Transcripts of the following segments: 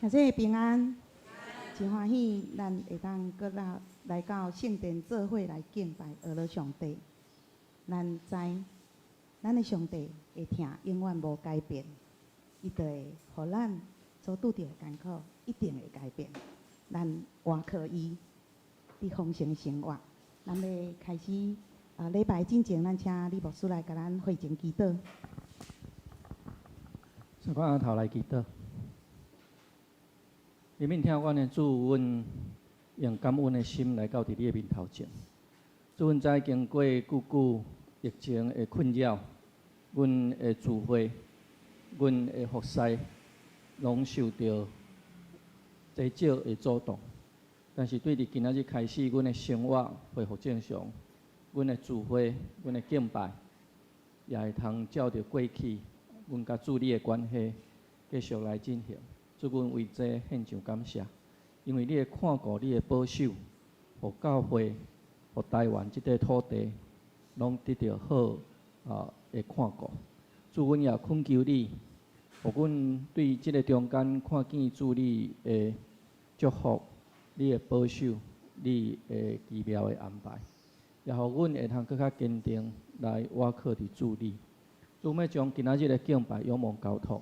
兄弟平安，真歡喜，咱會當閣來來到聖殿做伙來敬拜阿羅上帝。咱知，咱的上帝的疼永遠無改變，伊就會予咱所拄著的艱苦一定會改變。咱倚靠伊，佇豐盛生活。咱欲開始啊，禮拜進前，咱請李牧師來共咱會前祈禱。先看阿頭來祈禱。憐憫疼阮的主，阮用感恩的心來到佇你的面頭前。主，阮知經過久久疫情的困擾，阮的聚會、阮的服侍，攏受著濟少的阻擋。但是對佇今仔日開始，阮的生活恢復正常，阮的聚會、阮的敬拜，也會通照著過去，阮佮主你的關係繼續來進行。主，阮為這獻上感謝，因為你的看顧、你的保守，予教會、予台灣這塊土地，攏得著好啊的看顧。主，阮也懇求你，予阮對這个中間看見主你的祝福、你的保守、你的奇妙的安排，也予阮會通閣較堅定來倚靠佇主你。主，欲將今仔日的敬拜仰望交託，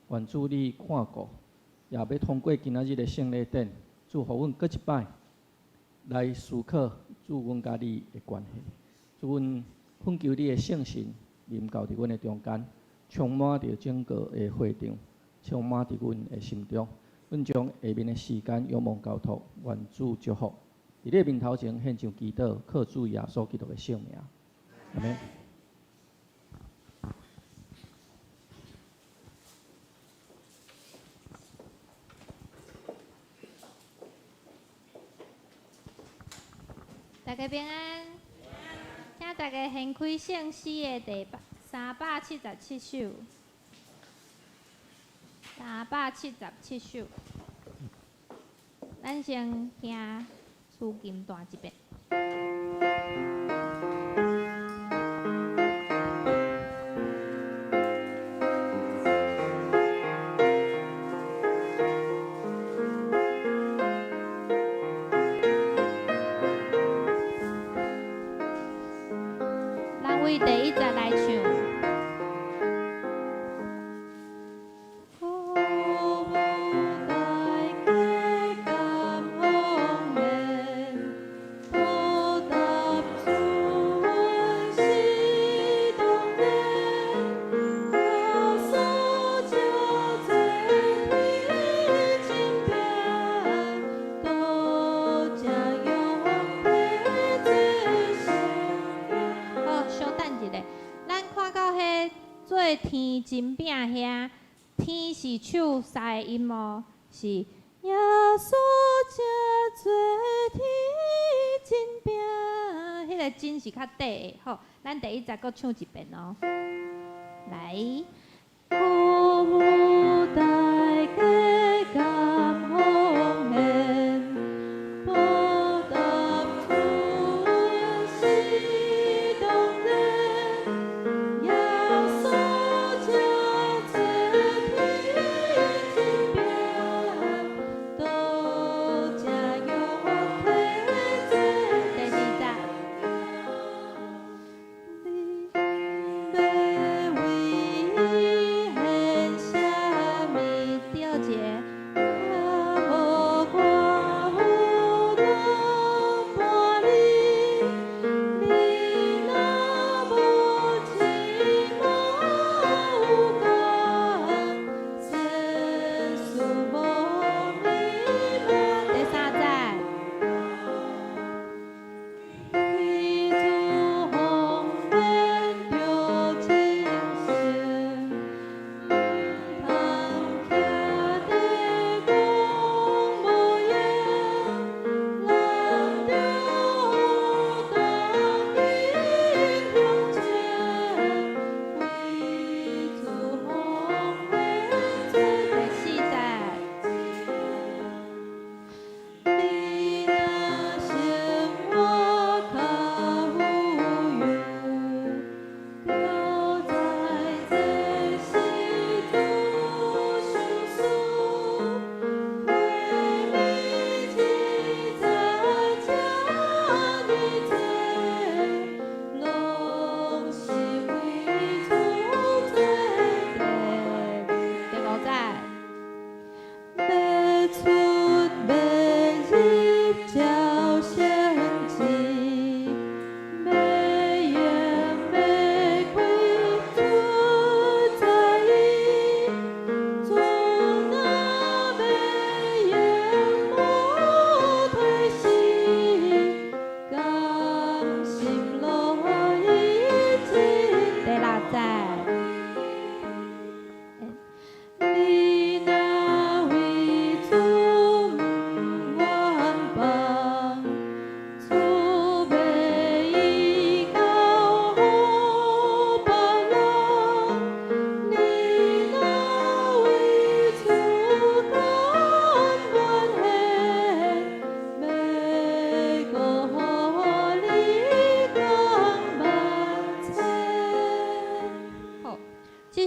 願主你看顧。也欲通過今仔日的聖禮典，主予阮閣一擺來思考主阮佮你的關係。主，阮懇求你的聖神臨到佇阮的中間，充滿著整個的會場，充滿佇阮的心中。阮將下面的時間仰望交託，願主祝福。佇你的面頭前獻上祈禱，靠主耶穌基督的聖名。阿們。大家平安，請大家掀開聖詩的第377首，377首。咱先聽司琴彈一遍。咱對第一節來唱。苦無代價甘奉獻，報答主恩是當然。耶穌這做天真餅，多謝用體這生命。好，稍等一下，咱看到彼做天真餅遐，天是唱三个音哦，是耶穌這做天真餅，彼个真是較短的，好，咱第一節閣唱一遍哦，來。苦無代價甘奉獻，報答主恩是當然。耶穌這做天真餅，多謝用體這第二節。你欲為伊獻啥物？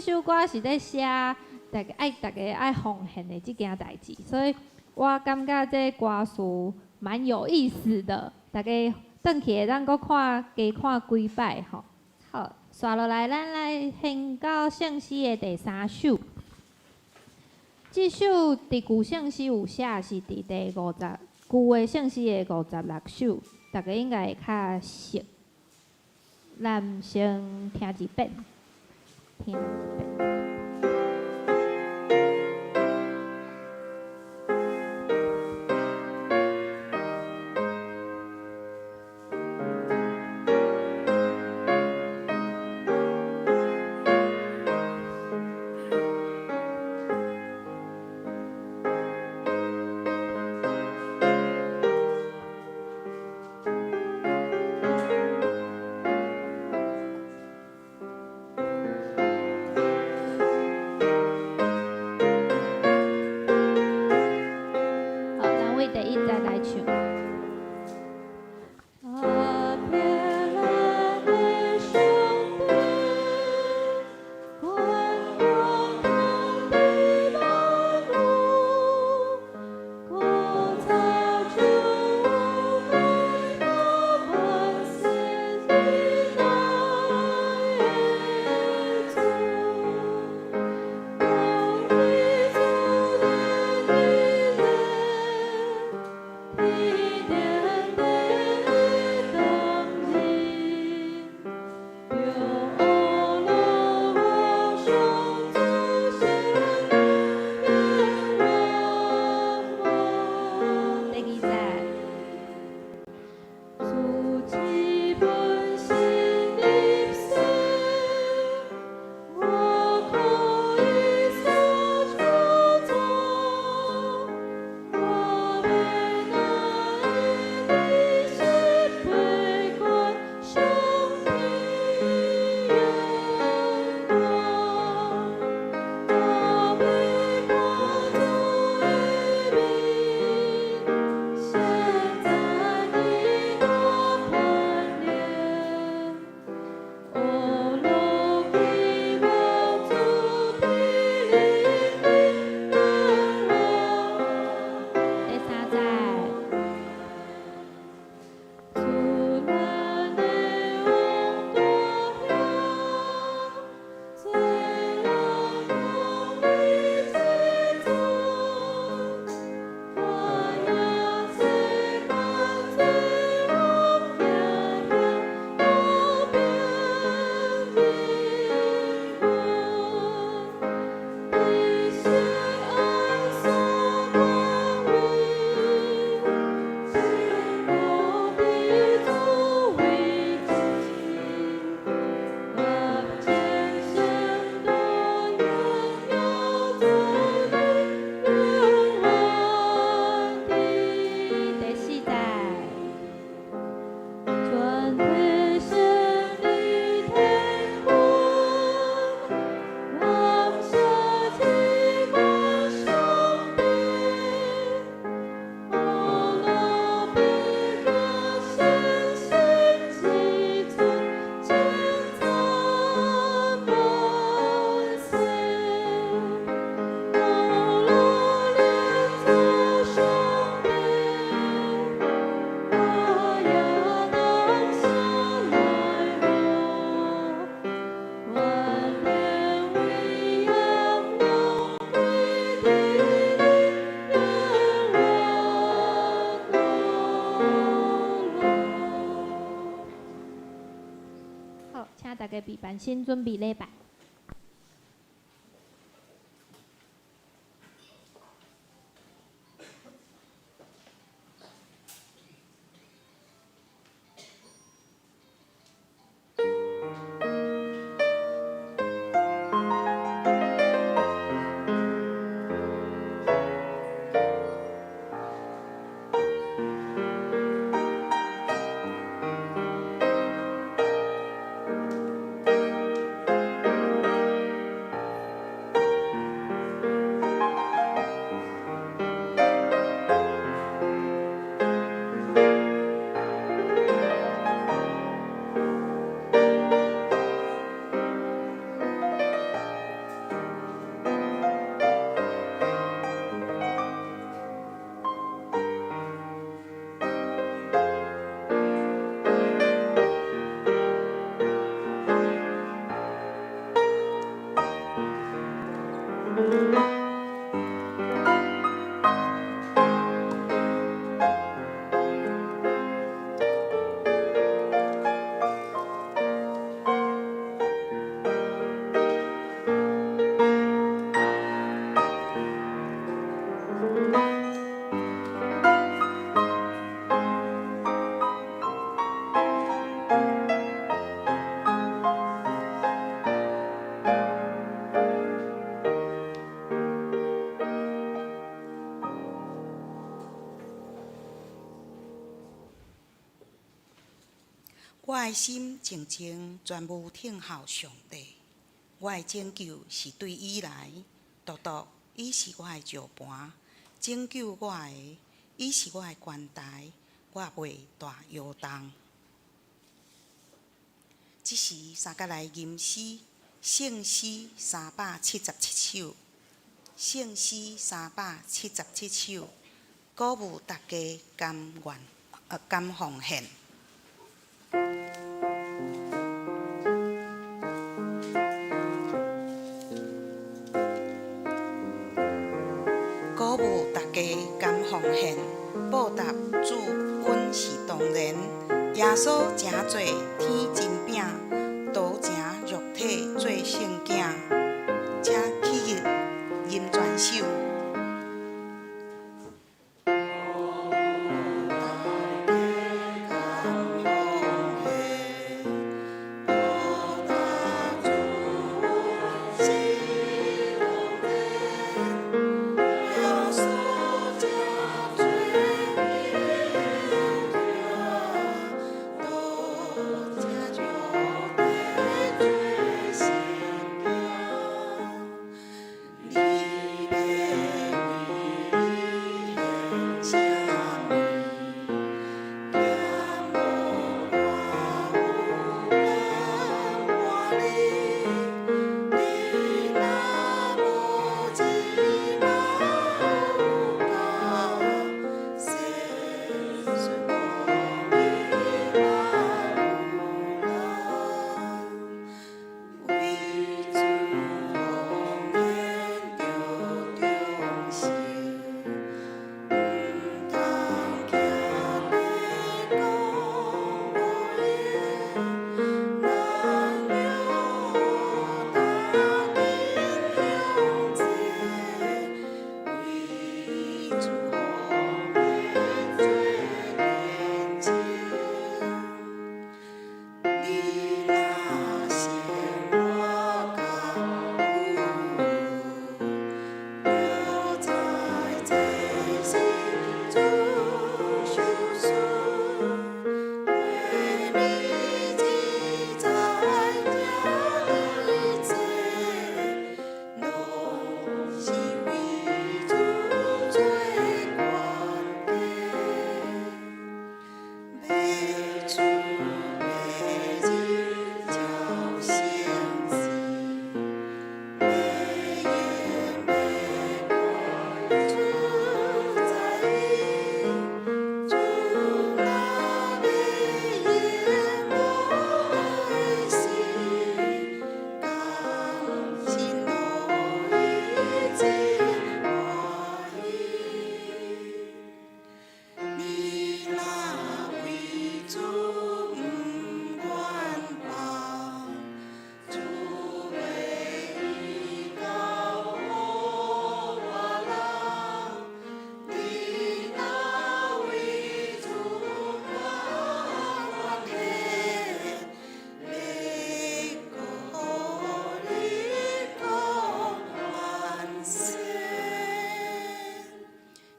首歌是咧寫逐家愛逐家愛奉獻的這件代誌，所以我感覺這歌詞蠻有意思的。逐家轉去會當閣看加看幾擺吼。好，紲落來，咱來獻到聖詩的第三首。這首佇舊聖詩有寫，是佇第50舊的聖詩的56首，逐家應該會較熟。咱先聽一遍，聽一遍。好，咱對第一節來唱。亞伯蘭的上帝，觀光天地萬物，古早就有開到萬世以來的主，當你主的天天地當日，著阿羅我上祖先願望。第二節。主賜本身入世，我可以所創造，我欲哪會是陪觀上帝眼光，我欲看主的面，現在你大盼念，阿羅期望主必臨的願望。第三節。主咱的王大兄，做人公義之主，我也世間罪惡行行無變人君，必先安所光榮，堅固的主為基，甲虔誠都榮耀主的永遠的。第四節。全體勝利天軍，感謝至高上帝，阿羅比格先生之尊，稱讚萬世。阿羅連主上帝，我也當下來好，願連威嚴攏歸佇你永遠羅。好，請大家備辦先準備禮拜。主我的心靜靜專務等候上帝，我的拯救是對伊來，獨獨伊是我的石磐，拯救我的，伊是我的懸台，我袂大搖動。這時三佮來吟詩，聖詩377首，聖詩三百七十七首，鼓舞大家甘願，甘奉獻。鼓舞大家甘奉獻，報答主阮是當然。耶穌成做天真餅，道成肉體做聖囝，請起立吟全首。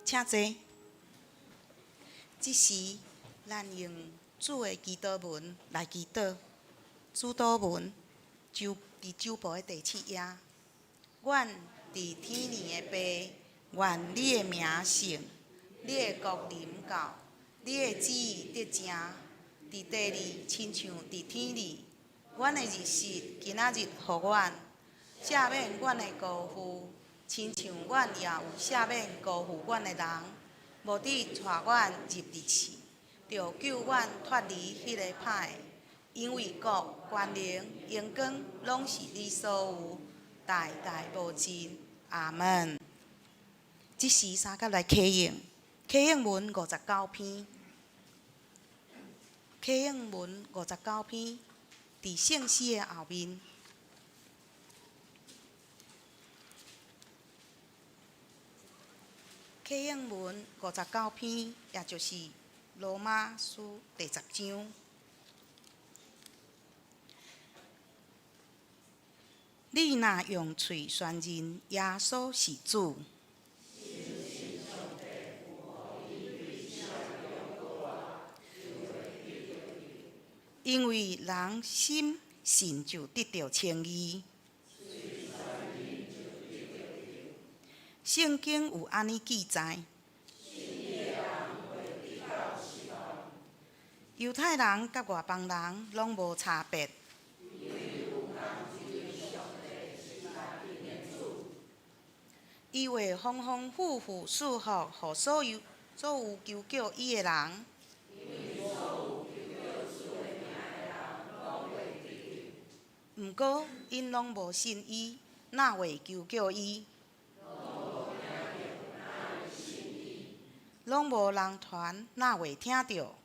請坐。這時，咱用主的祈禱文來祈禱。主禱文就佇周報的第七頁。阮佇天裡的父，願你的名聖，你的國臨到，你的旨意得成，佇地裡親像佇天裡。阮的日食今仔日予阮，赦免阮的辜負，親像阮也有赦免辜負阮的人。無得帶阮入佇試，著救阮脫離彼个歹的。因為國、權能、榮光，攏是你所有，代代無盡。阿門。這時三佮來啟應，啟應文五十九篇，啟應文五十九篇，佇聖詩的後面。啟應文五十九篇，也就是羅馬書第十章。你若用喙宣認耶穌是主，因為人心信就得著稱義。聖經有按呢記載：猶太人佮外邦人攏無差別。伊會豐豐富富賜福予所有所有求叫伊的人。毋過，𪜶攏無信伊，哪會求叫伊？攏無人傳，哪會聽著？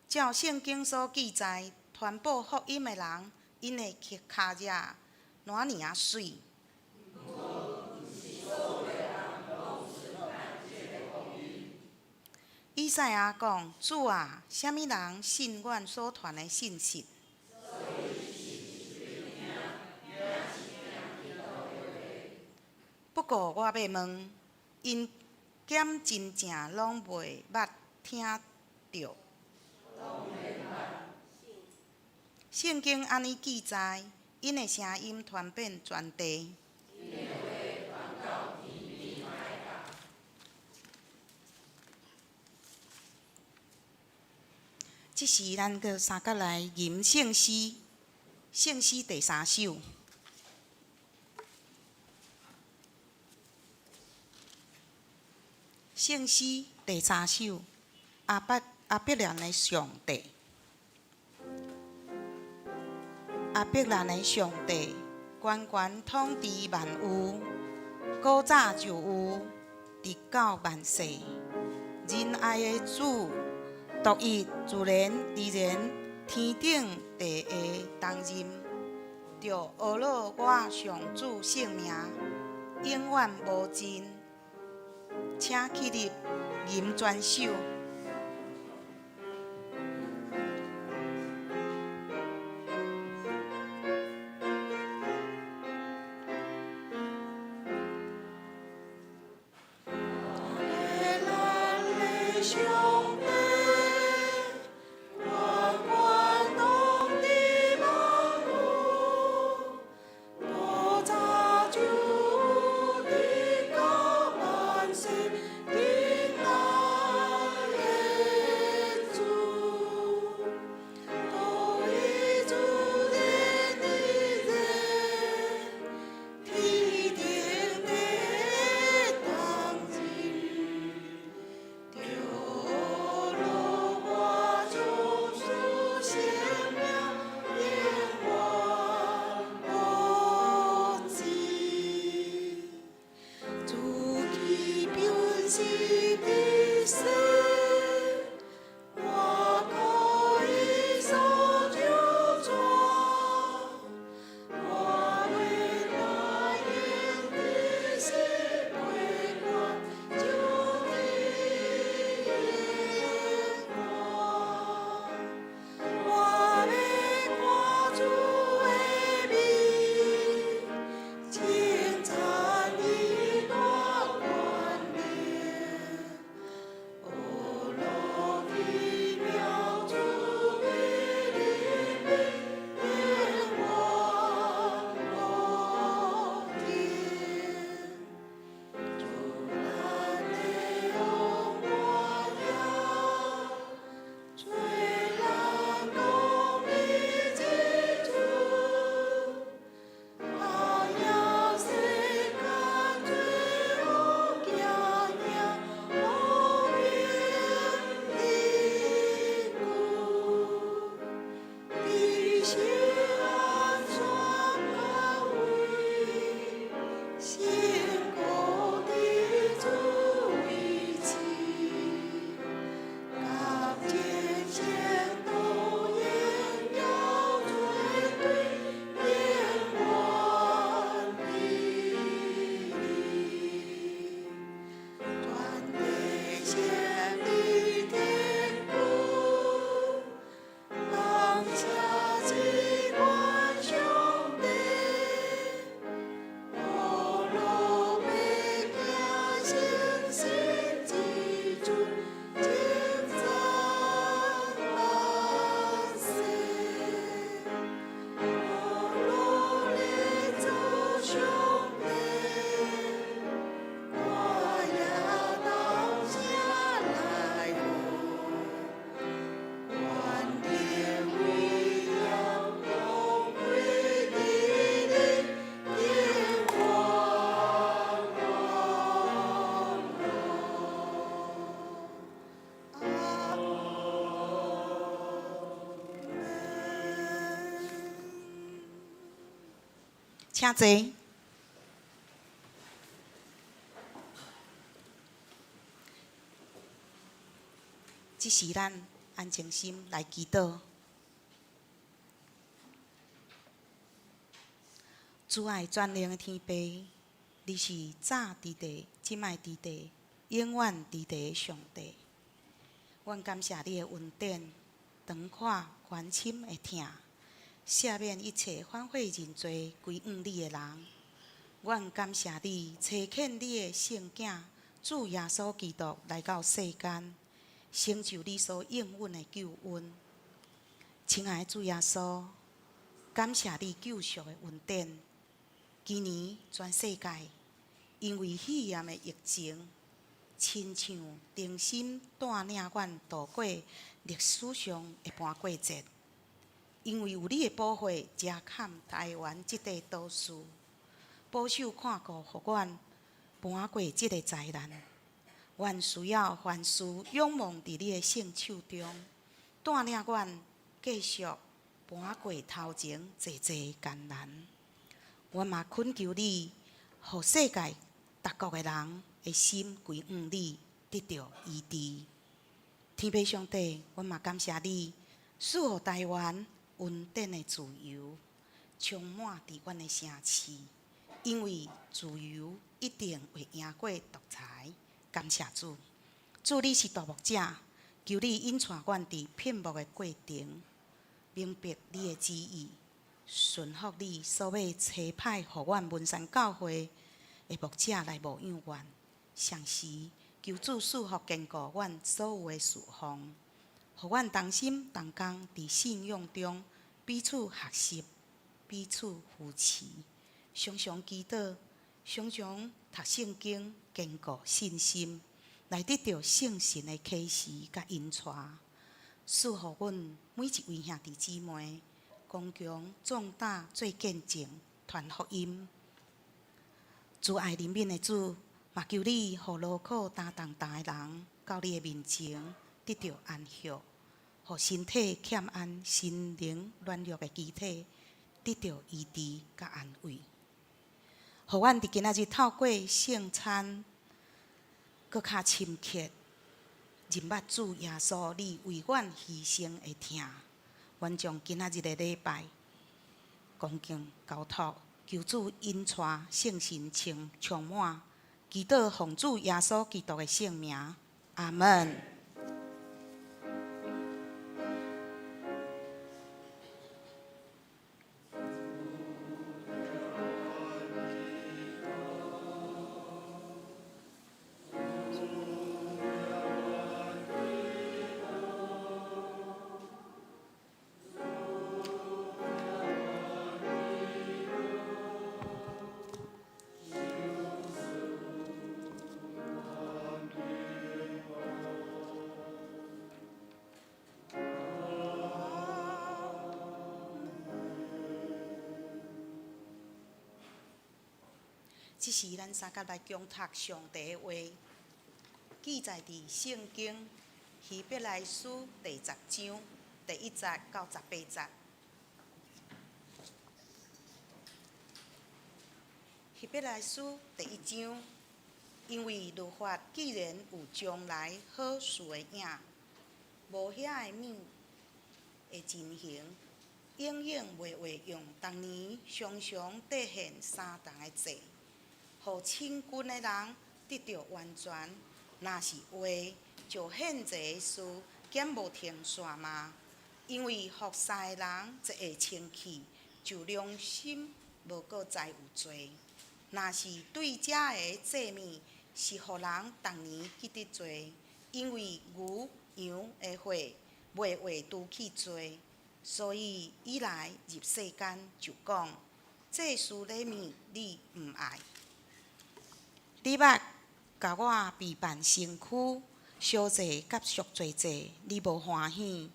照聖經所記載，傳布福音的人，𪜶的跤跡偌爾仔媠。以賽亞講：主啊，啥物人信阮所傳的信息？不過我欲問，𪜶敢真正攏袂捌聽著？聖經按呢記載，𪜶的聲音傳遍全地。這時，咱閣相佮來吟聖詩，聖詩第三首。聖詩第三首，亞伯亞伯蘭的上帝，亞伯蘭的上帝，懸懸統治萬有，古早就有，直到萬世，仁愛的主。獨一自然自然天頂地下擔任，著呵咾我上主聖名，永遠無盡。請起立吟全首。請坐。這時咱安靜心來祈禱。主愛全能的天父，你是早佇地、這擺佇地、永遠佇地的上帝。阮感謝你的恩典，長闊寬深的疼，赦免一切反悔認罪歸向你的人。阮感謝你差遣你的聖囝主耶穌基督來到世間，成就你所應允的救恩。親愛的主耶穌，感謝你救贖的恩典。今年全世界因為肺炎的疫情，親像重新帶領阮度過歷史上的盤過節。因為有你的保護，遮坎台灣這塊島嶼，保守看顧，予阮盤過這个災難。阮需要凡事仰望佇你的聖手中，帶領阮繼續盤過頭前濟濟艱難。阮嘛懇求你，予世界各國的人的心歸向你，得著醫治。天父上帝，阮嘛感謝你，賜予台灣恩典的自由，充滿佇阮的城市。因為自由一定會贏過獨裁。感謝主，主你是大牧者，求你引帶阮佇聘牧的過程，明白你的旨意，順服你所欲差派予阮文山教會的牧者來牧養阮。同時，求主賜福堅固阮所有的事奉，予阮同心同工佇信仰中彼此學習、彼此扶持，常常祈禱，常常讀聖經，堅固信心，來得著聖神的啟示佮引帶，賜予阮每一位兄弟姊妹，剛強壯膽做見證，傳福音。慈愛憐憫的主，嘛求你予勞苦擔重擔的人到你的面前得著安息，予身體欠安、心靈軟弱的肢體得著醫治佮安慰。予阮佇今仔日透過聖餐，閣較深刻認捌主耶穌你為阮犧牲的疼。阮將今仔日的禮拜恭敬交託，求主引帶聖神充滿，祈禱奉主耶穌基督的聖名，阿門。這時，咱三甲來恭讀上帝的話，記載佇聖經希伯來書第十章第一節到十八節。希伯來書第一章，因為律法既然有將來好事的影，無遐个物的情形，永永袂會用逐年常常兌獻相同的祭，予親近的人得著完全。若是話就獻祭的事，敢無停煞嗎？因為服侍的人一會清氣，就良心無閣再有罪。若是對這个祭物是予人逐年記得罪，因為牛羊的血袂會除去罪，所以伊來入世間就講：祭司禮物你毋愛，你捌共我備辦身軀，燒祭佮贖罪祭，你無歡喜。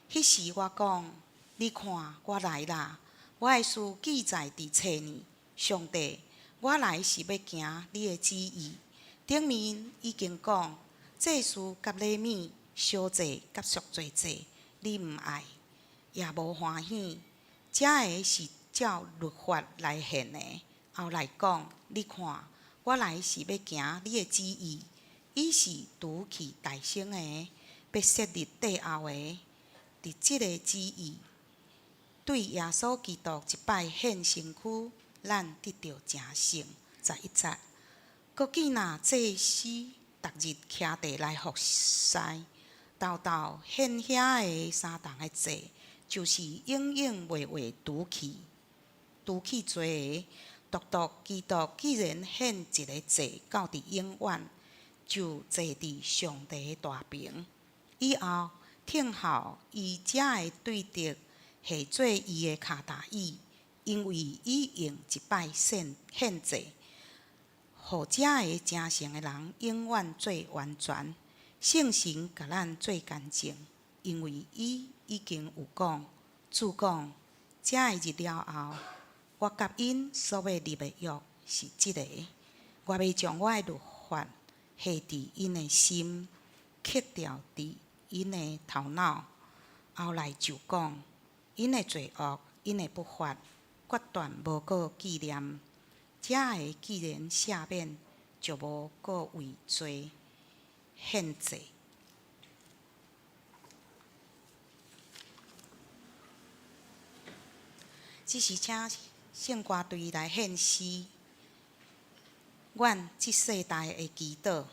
彼時我講：你看，我來啦，我的事記載佇冊呢。上帝，我來是欲行你的旨意。頂面已經講，祭司佮禮物、燒祭佮贖罪祭，你毋愛，也無歡喜。這个是照律法來獻的。後來講：你看，我來是欲行你的旨意。伊是除去代先的，欲設立綴後的。佇這个旨意，對耶穌基督一擺獻身軀，咱得著成聖。11節，閣見若祭司逐日徛地來服侍，沓沓獻遐个相同的祭，就是永永袂袂除去罪的。獨獨基督既然獻一个祭到佇永遠，就坐佇上帝的大爿。以後聽候伊才會對敵下做伊的跤踏椅，因為伊用一擺獻祭，予這个成聖的人永遠做完全。聖神共咱做見證，因為伊已經有講，主講，這个日了後，我佮𪜶所欲立的約是這个，我欲將我的律法下佇𪜶的心，刻著佇𪜶的頭腦。後來就講，𪜶的罪惡、𪜶的不法，決斷無閣紀念。這个既然赦免，就無閣為罪獻祭。這是請聖歌隊來獻詩，願這世代的祈禱。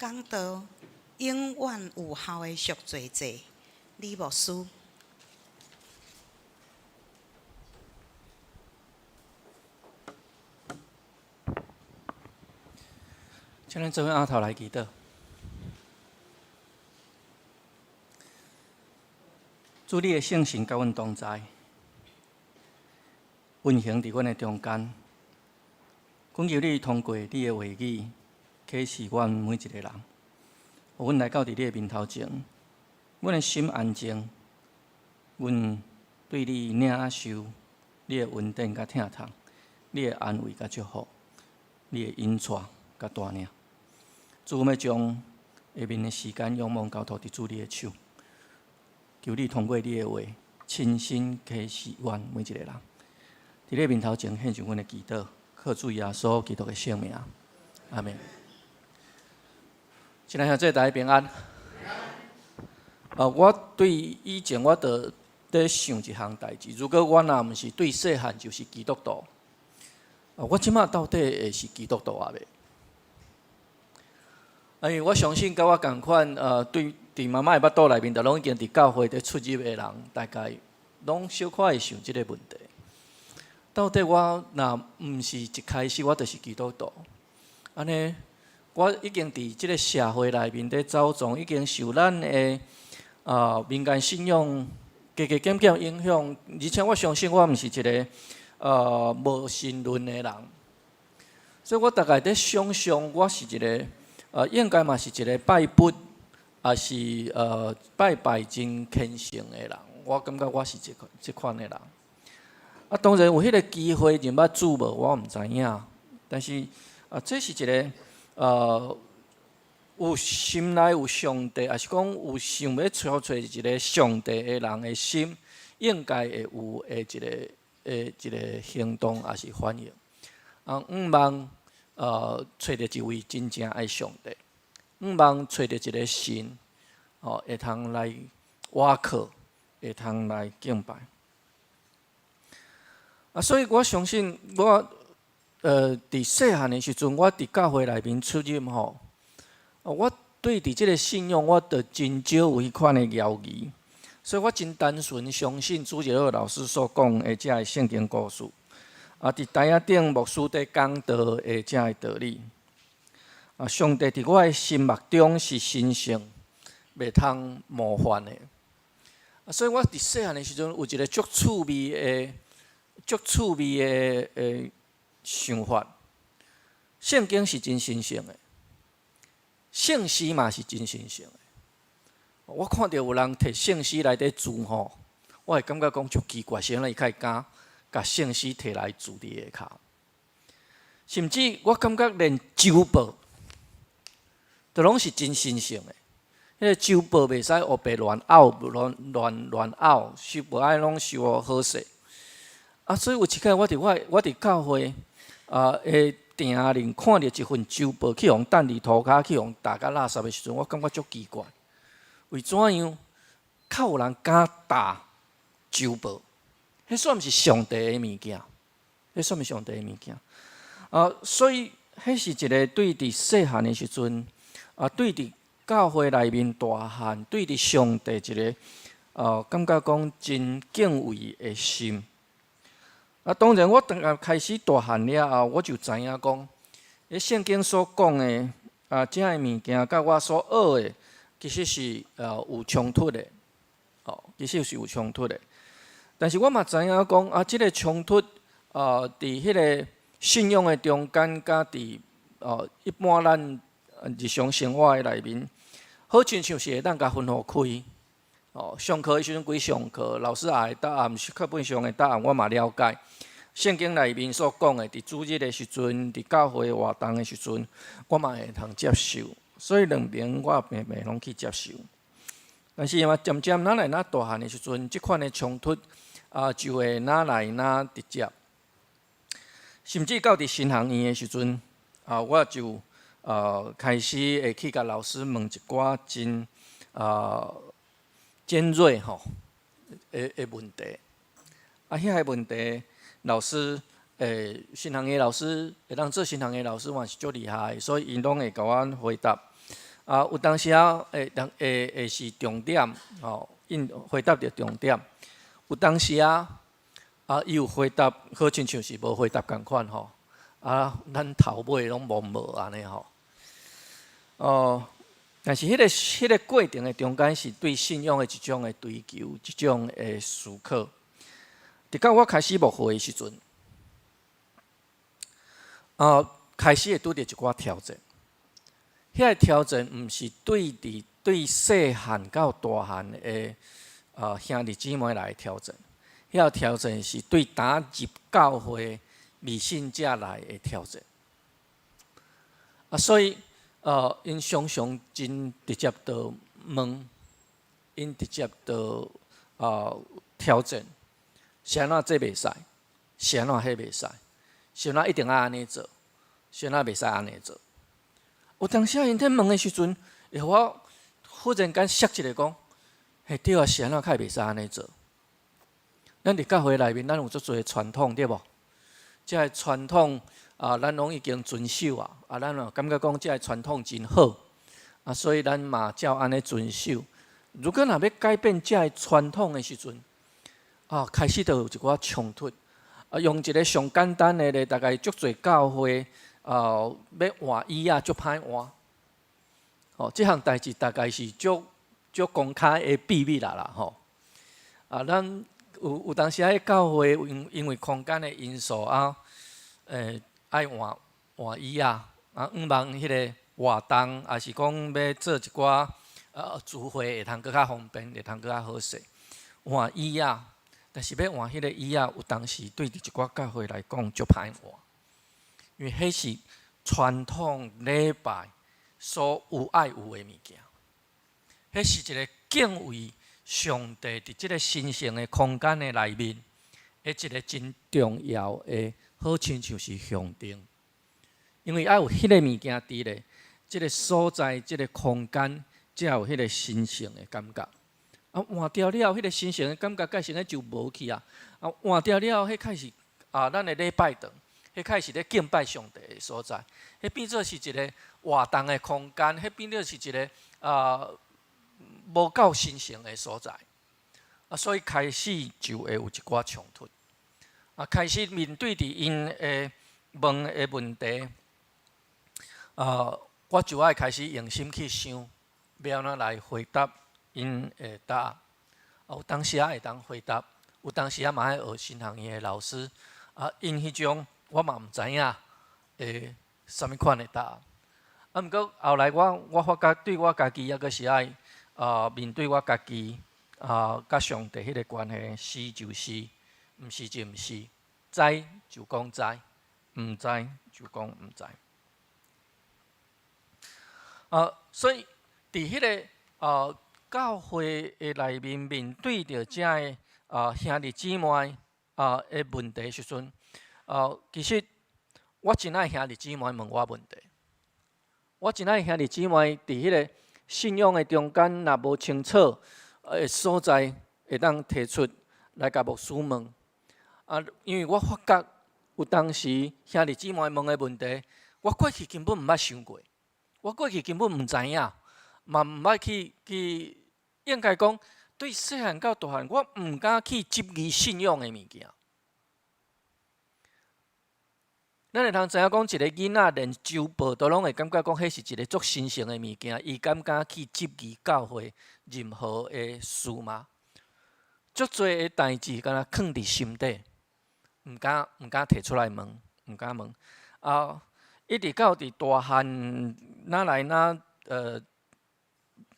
講道永遠有效的贖罪祭，李牧師。請咱做伙徛頭來祈禱。主，你的聖神佮阮同在，運行佇阮的中間。懇求你通過你的話語，啟示阮每一個人，予阮來到佇你的面頭前，阮的心安靜，阮對你領受你的恩典佮疼痛，你的安慰佮祝福，你的引帶佮帶領。主，阮欲將下面的時間仰望交託佇主你的手，求你通過你的話，親身啟示阮每一個人。佇你面頭前獻上阮的祈禱，靠主耶穌基督的聖名，阿們。親愛兄弟，大家平安。我對以前我就佇想一項代誌，如果我若毋是對細漢就是基督徒，我這馬到底會是基督徒抑未？因為我相信，佮我仝款，對佇媽媽的腹肚內面，就攏已經佇教會佇出入的人，大概攏小可會想這個問題。到底我若毋是一開始我就是基督徒，按呢，我已經佇這個社會內面佇走動，已經受咱的民間信仰加加減減影響，而且我相信我毋是一個無神論的人，所以我大概佇想像我是一個。應該嘛是一個拜佛，抑是拜拜真虔誠的人。我感覺我是這款的人。啊，當然有彼個機會認捌主無，我毋知影。但是啊，這是一個有心內有上帝，抑是講有想欲揣揣一個上帝的人的心，應該會有的一個行動，抑是反應。啊，向望揣著一位真正愛上帝，向望揣著一個神，哦，會通來倚靠，會通來敬拜。啊，所以我相信我，佇細漢的時陣，我佇教會內面出入吼，我對佇這個信仰，我就真少有彼款的猶疑，所以我真單純相信主日學老師所講的這个聖經故事。啊！佇台仔頂牧師佇講道的這个道理，啊！上帝佇我的心目中是神聖，袂通冒犯的。啊！所以我佇細漢的時陣有一個足趣味的、足趣味的想法。聖經是真神聖的，聖詩嘛是真神聖的。我看著有人提聖詩來佇字吼，我會感覺講足奇怪，啥人伊較會敢共聖詩提來輜佇下跤，甚至我感覺連週報都攏是真神聖的。彼個週報袂使烏白亂拗、亂亂亂拗，收報愛攏收予好勢。啊，所以有一擺我佇教會的埕裡看著一份週報，去予擲佇塗跤，去予擲甲垃圾的時陣，我感覺足奇怪。為怎樣較有人敢擲週報？彼算毋是上帝的物件，彼算毋是上帝的物件。啊，所以彼是一個對佇細漢的時陣，啊，對佇教會內面大漢，對佇上帝一個，感覺講真敬畏的心。啊，當然我當開始大漢了後，我就知影講，彼聖經所講的啊，這个物件，佮我所學的，其實是有衝突的，哦，其實是有衝突的。但是我嘛知影講啊，這个衝突啊，佇彼个信仰的中間，佮佇一般咱日常生活的內面，好親像是會當共分予開。哦，上課的時陣歸上課，老師也會答案，是課本上的答案，我嘛了解。聖經內面所講的，佇主日的時陣，佇教會活動的時陣，我嘛會通接受。所以兩邊我平平攏去接受。但是嘛，漸漸咱來若大漢的時陣，這款的衝突啊，就會若來若直接，甚至到佇神學院的時陣，啊，我就開始會去共老師問一寡真尖銳吼的問題。啊，遐个問題，老師神學院的老師會當做神學院的老師嘛是足厲害，所以𪜶攏會共阮回答。啊，有當時啊，會當會會是重點，吼，𪜶回答著重點。有當時啊，啊，伊有回答，好親像是無回答仝款吼。啊，咱頭尾攏無無按呢吼。哦，但是彼個過程的中間是對信仰的一種的追求，一種的思考。直到我開始牧會的時陣，啊，開始會拄著一寡挑戰。彼個挑戰毋是對佇對細漢到大漢的兄弟姊妹來挑戰，彼個挑戰是對打入教會未信者來的挑戰。啊，所以𪜶常常真直接就問，𪜶直接就挑戰，是按怎這袂使，是按怎彼袂使，是按怎一定愛按呢做，是按怎袂使按呢做。有當時啊，𪜶咧問的時陣，會予我忽然間閃一下講，嘿對啊，是按怎較袂使按呢做？咱佇教會內面，咱有足濟傳統，對無？這个傳統啊，咱攏已經遵守啊，啊，咱嘛感覺講這个傳統真好，啊，所以咱嘛照按呢遵守。如果若欲改變這个傳統的時陣，啊，開始就有一寡衝突。啊，用一個上簡單的咧，大概足濟教會啊，欲換椅仔足歹換。哦，這項代誌大概是足足公開的秘密啦啦吼。啊，咱有當時喺教會因為空間的因素啊，愛換換椅仔，啊，向望彼个活動，抑是講欲做一寡聚會會通閣較方便，會通閣較好勢。換椅仔，但是欲換彼个椅仔，有當時對佇一寡教會來講足歹換，因為彼是傳統禮拜所有愛有的物件，彼是一个敬畏上帝佇這个神聖的空間的內面，彼一个真重要的，好親像是象徵。因為愛有彼個物件佇咧，這个所在、這个空間，才有彼个神聖的感覺。啊，換掉了後，彼个神聖的感覺，改成咧就無去啊！啊，換掉了後，彼開始啊，咱的禮拜堂，彼開始咧敬拜上帝的所在，彼變做是一个活動的空間，彼變做是一个啊無夠神聖的所在。啊，所以開始就會有一寡衝突。啊，開始面對佇𪜶的問的問題，啊，我就愛開始用心去想，欲按怎來回答𪜶的答案。啊，有當時仔會當回答，有當時仔嘛愛學神學院的老師。啊，𪜶彼種我嘛毋知影會啥物款的答案。啊，毋過後來我發覺對我家己抑閣是愛啊面對我家己啊，佮上帝彼个關係，是就是，毋是就毋是，知就講知，毋知就講毋知。啊，所以佇彼个教會的內面面對著遮个兄弟姊妹的問題時陣，其實我真愛兄弟姊妹問我問題。我真愛兄弟姊妹佇彼个信仰的中間，若無清楚的所在，會當提出來共牧師問。啊，因為我發覺有當時兄弟姊妹問的問題，我過去根本毋捌想過，我過去根本毋知影，嘛毋捌去去，應該講對細漢到大漢，我毋敢去質疑信仰的物件。咱會通知影講，一个囡仔連周報都攏會感覺講，彼是一个足神聖的物件，伊敢敢去質疑教會任何的事嗎？足濟的代誌，敢若囥佇心底，毋敢提出來問，毋敢問。啊，一直到佇大漢，哪來哪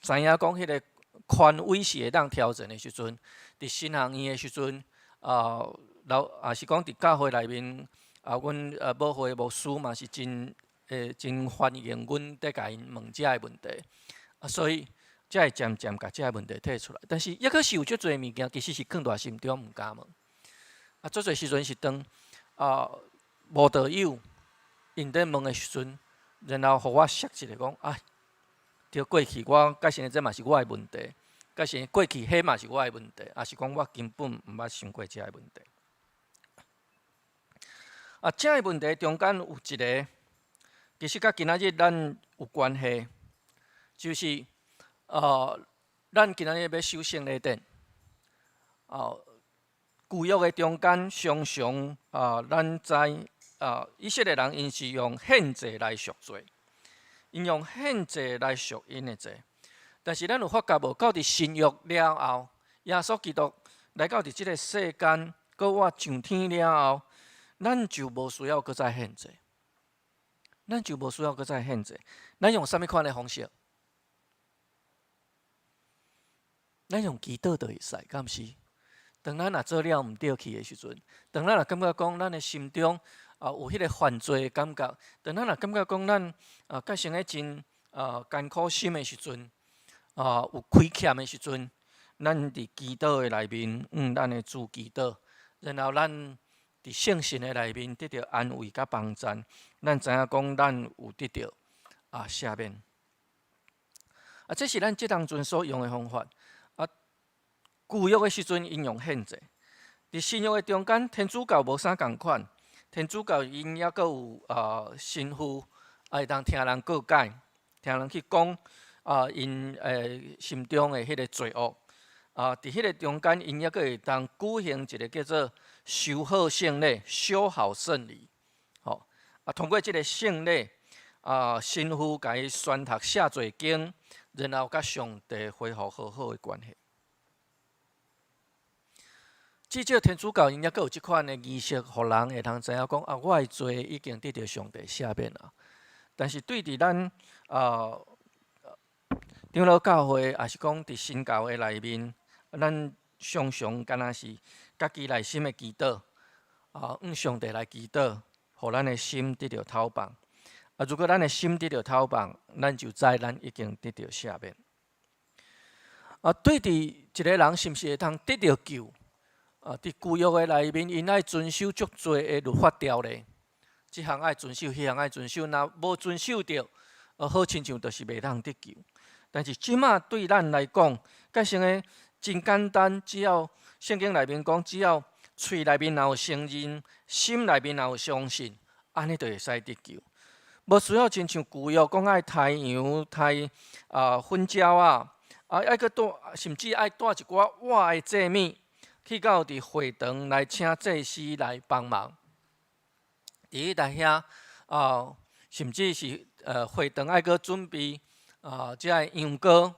知影講彼个權威是會當挑戰的時陣，佇神學院的時陣，啊，老也是講佇教會內面。啊，阮母會牧師嘛是真歡迎阮佇共𪜶問遮个問題，啊，所以才會漸漸共遮个問題提出來。但是抑閣是有足濟物件，其實是囥佇心中毋敢問。啊，足濟時陣是當無道友𪜶佇問的時陣，然後予我閃一下講，啊，對過去我甲現在這嘛是我的問題，甲是過去彼嘛是我的問題，抑是講我根本毋捌想過遮个問題。啊，遮个問題中間有一个，其實佮今仔日咱有關係。就是咱今仔日欲守聖禮典，哦，舊約的中間常常啊，咱知啊，以色列人𪜶是用獻祭來贖罪，𪜶用獻祭來贖𪜶的罪。但是咱有發覺無？到佇新約了後，耶穌基督來到佇這个世間，閣活上天了後，咱就無需要閣再獻祭，咱就無需要閣再獻祭。咱用啥物款的方式？咱用祈禱就會使，敢毋是？當咱若做了毋對去的時陣，當咱若感覺講咱的心中啊有彼个犯罪的感覺，當咱若感覺講咱啊結成個真啊艱苦心的時陣，啊有虧欠的時陣，咱佇祈禱的內面，向咱的主祈禱，然後咱佇聖神的內面得著安慰佮幫贊，咱知影講咱有得著啊赦免。啊，這是咱這當陣所用的方法。啊，舊約的時陣，𪜶用獻祭；佇新約的中間，天主教無啥仝款。天主教𪜶猶閣有啊神父，啊會當聽人告解，聽人去講啊𪜶心中的彼个罪惡。啊，佇彼个中間，𪜶猶閣會當舉行一个叫做修好聖禮、修好聖禮。吼，啊，通過這个聖禮，啊，神父共伊宣讀赦罪經，然後佮上帝恢復和好的關係。至少天主教𪜶猶閣有這款的儀式，予人會通知影講啊，我的罪已經得著上帝赦免啊。但是對佇咱啊長老教會，抑是講佇新教的內面，咱常常敢若是家己內心的祈禱，啊，向上帝來祈禱，予咱的心得著透放。啊，如果咱的心得著透放，咱就知咱已經得著赦免。啊，對佇一个人是毋是會通得著救？啊，佇舊約的內面，𪜶愛遵守足濟的律法條例，這項愛遵守，彼項愛遵守，若無遵守著，好親像就是袂當得救。但是這馬對咱來講，改成個真簡單，只要聖經內面講，只要喙內面若有承認，心內面若有相信，按呢就會使得救。無需要親像舊約講愛刣羊、刣啊粉鳥仔，啊愛閣帶，甚至愛帶一寡活的祭物去到佇會堂來請祭司來幫忙。佇彼搭遐啊，甚至是會堂愛閣準備啊，這个羊羔，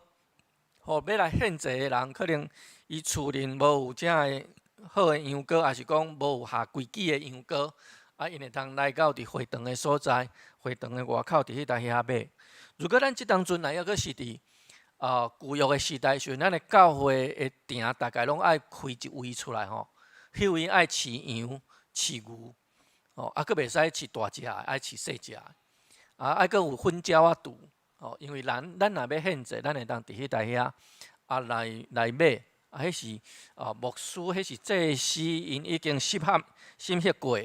予欲來獻祭的人，可能伊厝裡無有這个好的羊羔，抑是講無有合規矩的羊羔，啊，𪜶會通來到佇會堂的所在，會堂的外口佇彼搭遐買。如果咱這當陣來猶閣是佇啊舊約的時代時陣，咱的教會的埕大概攏愛開一位出來吼，彼位愛飼羊、飼牛，吼，啊，閣袂使飼大隻的，愛飼細隻的，啊，愛閣有粉鳥仔櫥，吼，因為咱若欲獻祭，咱會當佇彼搭遐啊來買，啊，彼是啊牧師，彼是祭司，𪜶已經審核審核過，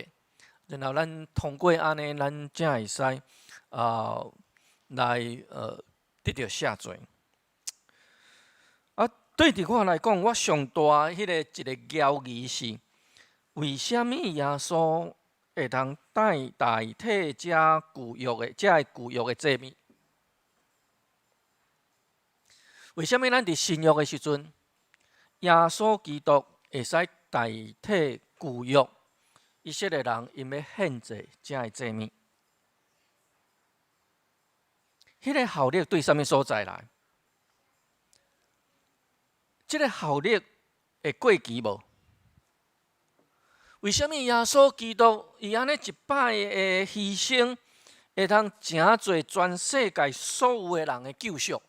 然後咱通過按呢，咱才會使啊來得著赦罪。啊，對佇我來講，我上大彼个一个疑義是，為啥物耶穌會通代替這舊約的祭物？為啥物咱佇新約的時陣，耶穌基督會使代替舊約以色列人𪜶欲獻祭這个祭物？彼个效力對啥物所在來？這个效力會過期無？為啥物耶穌基督伊按呢一擺的犧牲，會通成做全世界所有的人的救贖？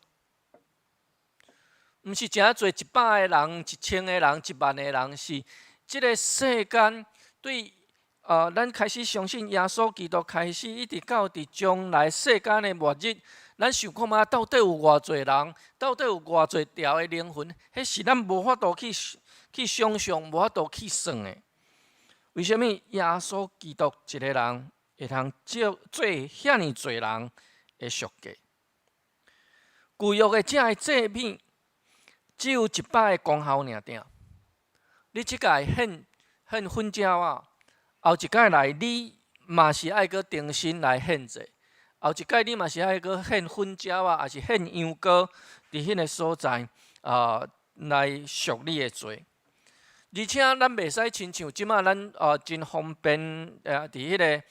毋是成做100個人、1000個人、1萬個人，是這个世間對咱開始相信耶穌基督開始，一直到佇將來世間的末日，咱想看覓到底有偌濟人，到底有偌濟條的靈魂，彼是咱無法度去想象，無法度去算的。為啥物耶穌基督一个人會通做做遐爾濟人的贖價？舊約的這个祭物只有一擺的功效爾爾。你這擺獻粉鳥仔，後一擺來你嘛是愛閣重新來獻祭，後一擺你嘛是愛閣獻粉鳥仔，抑是獻羊羔，佇彼个所在啊來贖你的罪。而且咱袂使親像這馬咱啊真方便，佇彼个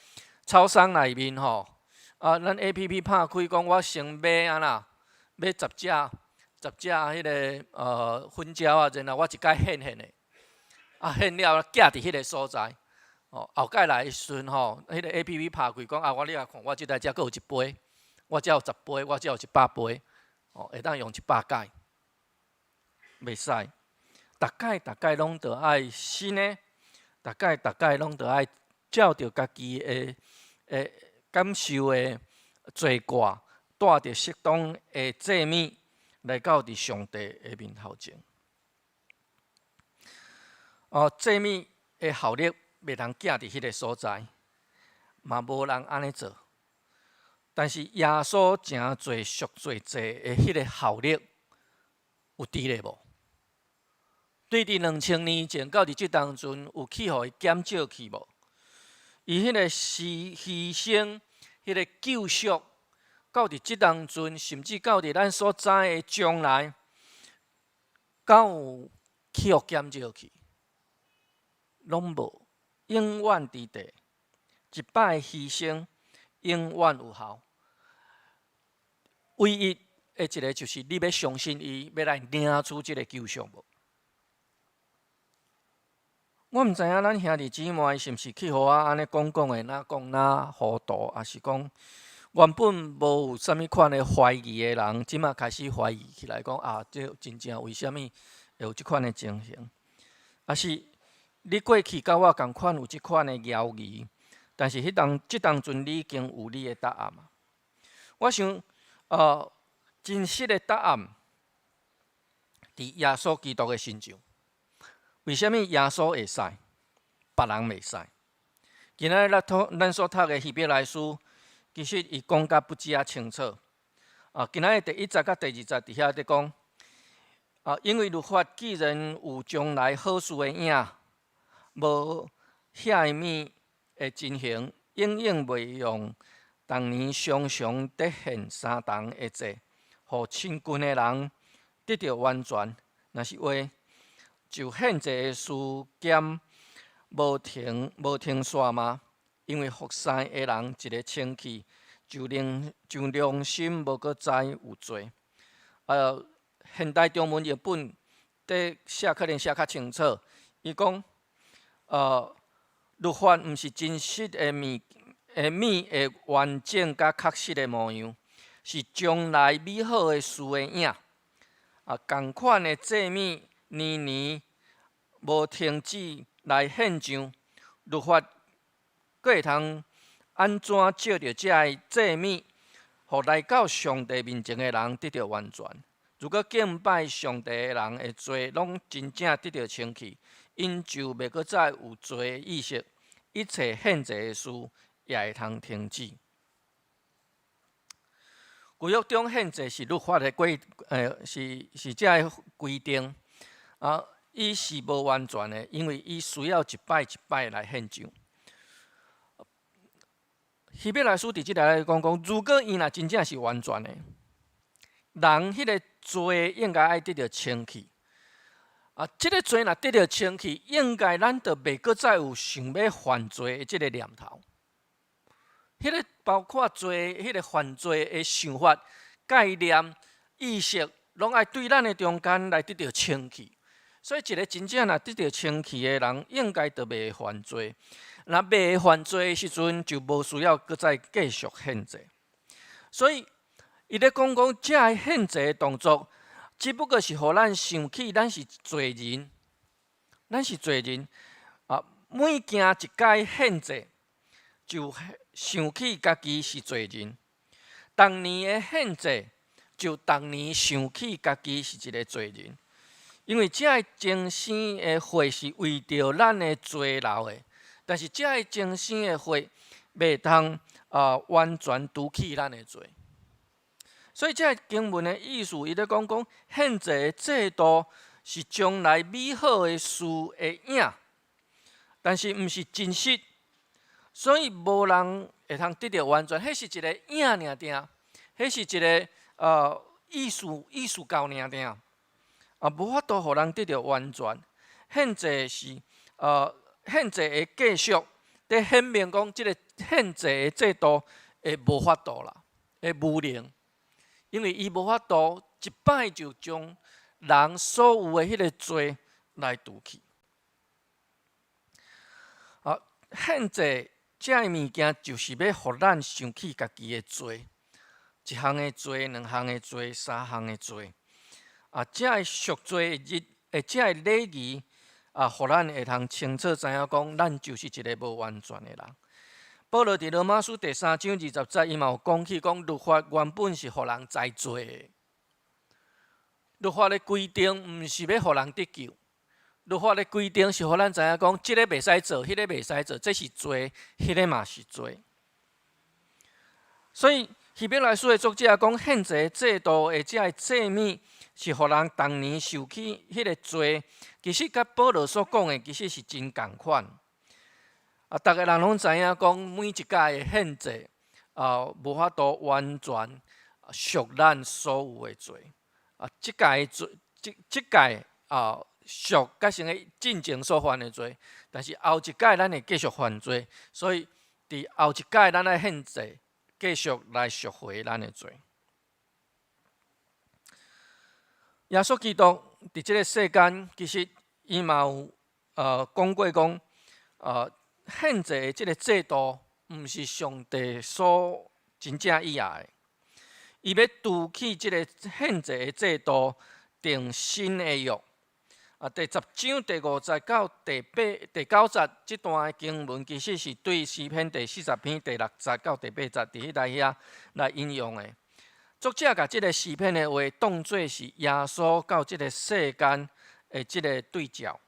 超商內面吼，啊，咱 APP 拍開講我先買按怎，買十隻彼个粉鳥仔，然後我一擺獻獻的，啊獻了寄佇彼个所在，哦，後擺來的時陣吼，彼个 APP 拍開講啊，我你來看，我這台遮閣有一杯，我遮有10杯，我遮有100杯，哦，會當用100擺，袂使。逐擺逐擺攏著愛新的，逐擺逐擺攏著愛照著家己的感受的罪過，帶著適當的祭物來到佇上帝的面頭前。哦，祭物的效力袂通寄佇彼个所在，嘛無人按呢做。但是耶穌成做贖罪祭的彼个效力有佇咧無？對佇2000年前到佇這當陣有去予伊減少去無？伊彼個是犧牲，彼个救贖，到佇這當陣，甚至到佇咱所知的將來，敢有去予減少去？攏無，永遠佇地，一擺犧牲永遠有效。唯一的一个就是你欲相信伊，欲來領取這个救贖無？我毋知影咱兄弟姊妹是毋是去予我按呢講講的，若講若糊塗，抑是講原本無有啥物款的懷疑的人，這馬開始懷疑起來，講啊，這真正為啥物會有這款的情形？抑是你過去佮我仝款有這款的猶疑，但是彼當這當陣你已經有你的答案。我想，真實的答案佇耶穌基督的身上。為啥物耶穌會使，別人袂使？今仔日咱所讀的希伯來書，其實伊講甲不止仔清楚。啊，今仔日第一節佮第二節佇遐佇講，啊，因為律法既然有將來好事的影，無遐物的情形，永永袂用逐年常常得獻相同的祭，予親近的人得著完全。若是話，就獻祭的事減無停煞嗎？因為服侍的人一个清去，就良心無閣知有罪。現代中文譯本佇寫可能寫較清楚。伊講，律法毋是真實的物的物的完整佮確實的模樣，是將來美好的事的影。啊，仝款的祭物年年無停止來獻上，律法閣會通按怎藉著這个祭物，予來到上帝面前的人得著完全？如果敬拜上帝的人的罪攏真正得著清去，𪜶就袂閣再有罪意識，一切獻祭的事也會通停止。舊約中獻祭是律法的規，是這个規定，啊，伊是無完全的，因為伊需要一擺一擺來獻上。希伯來書佇這裡來講講，如果伊若真正是完全的，人彼个罪應該愛得著清去。啊，這个罪若得著清去，應該咱就袂閣再有想欲犯罪的這个念頭。彼个包括罪，彼个犯罪的想法、概念、意識，攏愛對咱的中間來得著清去。所以，一个真正若得著清去的人，應該就袂犯罪。若袂犯罪的時陣，就無需要閣再繼續獻祭。所以，伊咧講講這个獻祭的動作，只不過是予咱想起咱是罪人，咱是罪人啊！每行一擺獻祭，就想起家己是罪人。逐年的獻祭，就逐年想起家己是一个罪人。因為這个重生的血是為著咱的罪流的，但是這个重生的血袂通啊完全除去咱的罪。所以，這个經文的意思，伊咧講講獻祭的制度是將來美好的事的影，但是毋是真實，所以無人會通得著完全，彼是一個影爾定，彼是一个意思到爾定，啊，無法度予人得著完全。獻祭是獻祭的繼續，佇顯明講，這个獻祭的制度會無法度啦，會無能，因為伊無法度一擺就將人所有的彼个罪來除去。啊，獻祭這个物件就是欲予咱想起家己的罪，一項的罪，兩項的罪，三項的罪。啊，這个贖罪日，這个禮儀啊，予咱會通清楚知影講，咱就是一个無完全的人。保羅佇羅馬書第三章二十節，伊嘛有講起講，律法原本是予人知罪的。律法的規定毋是欲予人得救，律法的規定是予咱知影講，這个袂使做，彼个袂使做，這是罪，彼个嘛是罪。所以希伯來書的作者講，獻祭制度的這个祭物是予人逐年受起彼个罪，其實佮保羅所講的其實是真仝款。啊，逐个人攏知影講，每一屆的獻祭啊，無法度完全贖咱所有的罪。啊，這屆罪，這屆啊，贖佮成個進前所犯的罪，但是後一屆咱會繼續犯罪，所以佇後一屆咱愛獻祭，繼續來贖回咱的罪。耶穌基督佇這个世間，其實伊嘛有講過講，獻祭的這个制度，毋是上帝所真正意愛的。伊欲除去這个獻祭的制度，訂新的約。啊，第十章第五節到第八、第九節這段的經文，其實是對詩篇第四十篇第六節到第八節佇彼內遐來引用的。作者共這个詩篇的話當做是耶穌到這个世間的這个對照。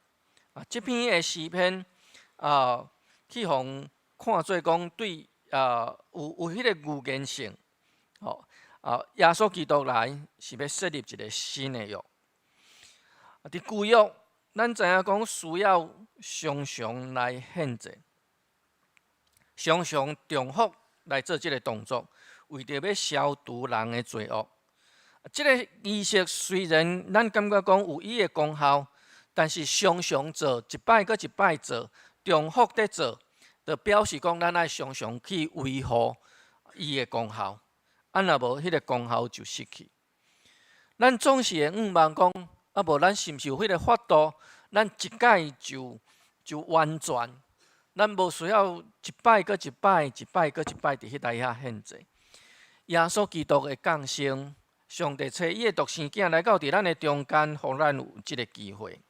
啊，這篇的詩篇啊，去予看做講對啊，有彼个預言性。吼啊，耶穌基督來是欲設立一个新的約。啊，佇舊約，咱知影講需要常常來獻祭，常常重複來做這个動作，為著欲消除人的罪惡。這个儀式雖然咱感覺講有伊的功效，但是常常做，一擺閣一擺做，重複佇做，就表示講咱愛常常去維護伊的功效。啊，若無彼个功效就失去。咱總是會向望講，啊無咱是毋是有彼个法度，咱一擺就完全，咱無需要一擺閣一擺，一擺閣一擺佇彼內遐獻祭。耶穌基督的降生，上帝差伊的獨生囝來到佇咱的中間，予咱有這个機會。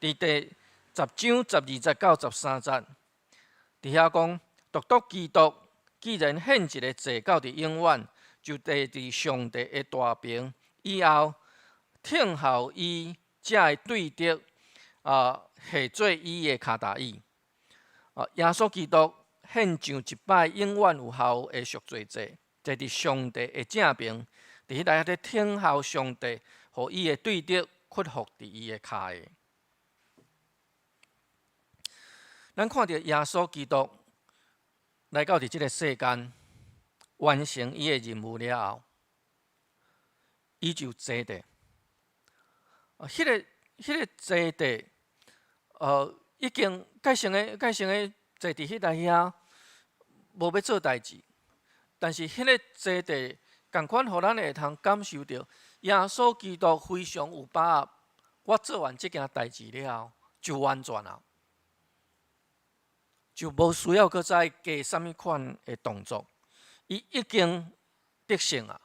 佇第十章十二節到十三節，佇遐講，獨獨基督既然獻一个祭到佇永遠，就坐佇上帝的大爿以後，聽候伊才會對敵啊，下做伊的跤踏椅。啊，耶穌基督獻上一擺永遠有效的贖罪祭，坐佇上帝的正爿，佇彼內咧聽候上帝，予伊的對敵屈服佇伊的跤下。咱看著耶穌基督來到佇這个世間，完成伊的任務了後，伊就坐佇。啊，彼个坐佇，已經蓋成个坐佇彼內遐，無欲做代誌。但是彼个坐佇，仝款予咱會通感受著，耶穌基督非常有把握，我做完這件代誌了後，就完全啊，就無需要閣再加啥物款的動作，伊已經得勝啊。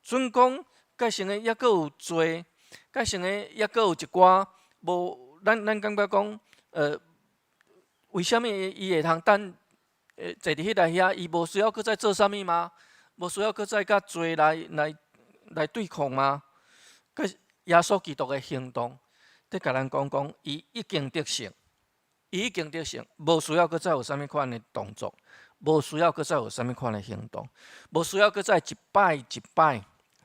準講蓋成个猶閣有罪，蓋成个猶閣有一寡無，咱感覺講，為啥物伊會通等？坐佇彼內遐，伊無需要閣再做啥物嗎？無需要閣再佮罪來對抗嗎？佮耶穌基督的行動，佇共咱講講，伊已經得勝，伊已經得勝，無需要閣再有啥物款的動作，無需要閣再有啥物款的行動，無需要閣再一擺一擺、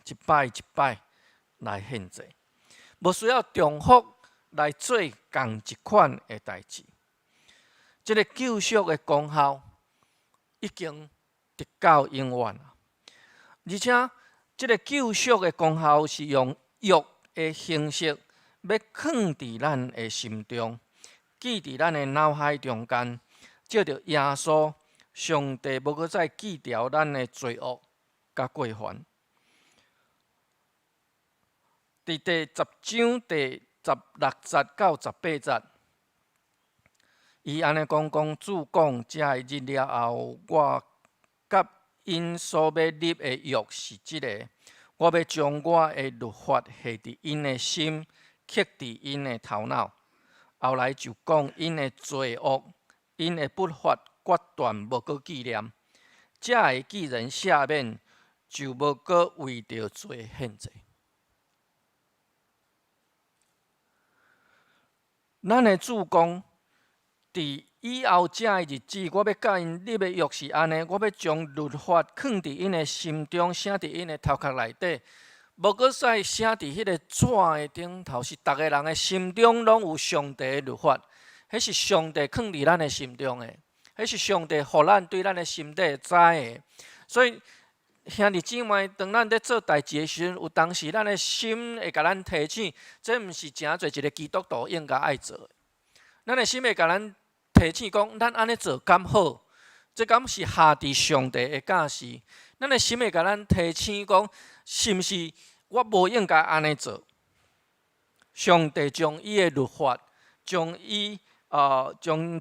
一擺一擺來獻祭，無需要重複來做仝一款的代誌。這个救贖的功效，已經直到永遠。而且，這个救贖的功效是用約的形式，欲囥佇咱的心中，記佇咱的腦海中間。藉著耶穌，上帝無閣再記牢咱的罪惡佮過犯。佇第10章第16節到18節，伊按呢講講主講，這个日了後，我佮𪜶所欲立的約是這个：我欲將我的律法下佇𪜶的心，刻佇𪜶的頭腦。後來就講𪜶的罪惡、𪜶的不法，決斷無閣紀念。這个既然赦免，就無閣為著罪獻祭。咱的主講，佇以後這个日子，我欲佮𪜶立的約是按呢，我欲將律法囥佇𪜶的心中，寫佇𪜶的頭殼內底，無閣再寫佇彼个紙的頂頭，是逐个人的心中攏有上帝的律法，彼是上帝囥佇咱的心中的，彼是上帝予咱對咱的心底知的。所以兄弟姊妹，當咱咧做代誌的時陣，有當時咱的心會共咱提醒，這毋是誠濟一个基督徒應該愛做的。咱的心會共咱提醒講，咱按呢做敢好？這敢是合佇上帝的教示？咱的心會共咱提醒講，是毋是我無應該按呢做？上帝將伊的律法，將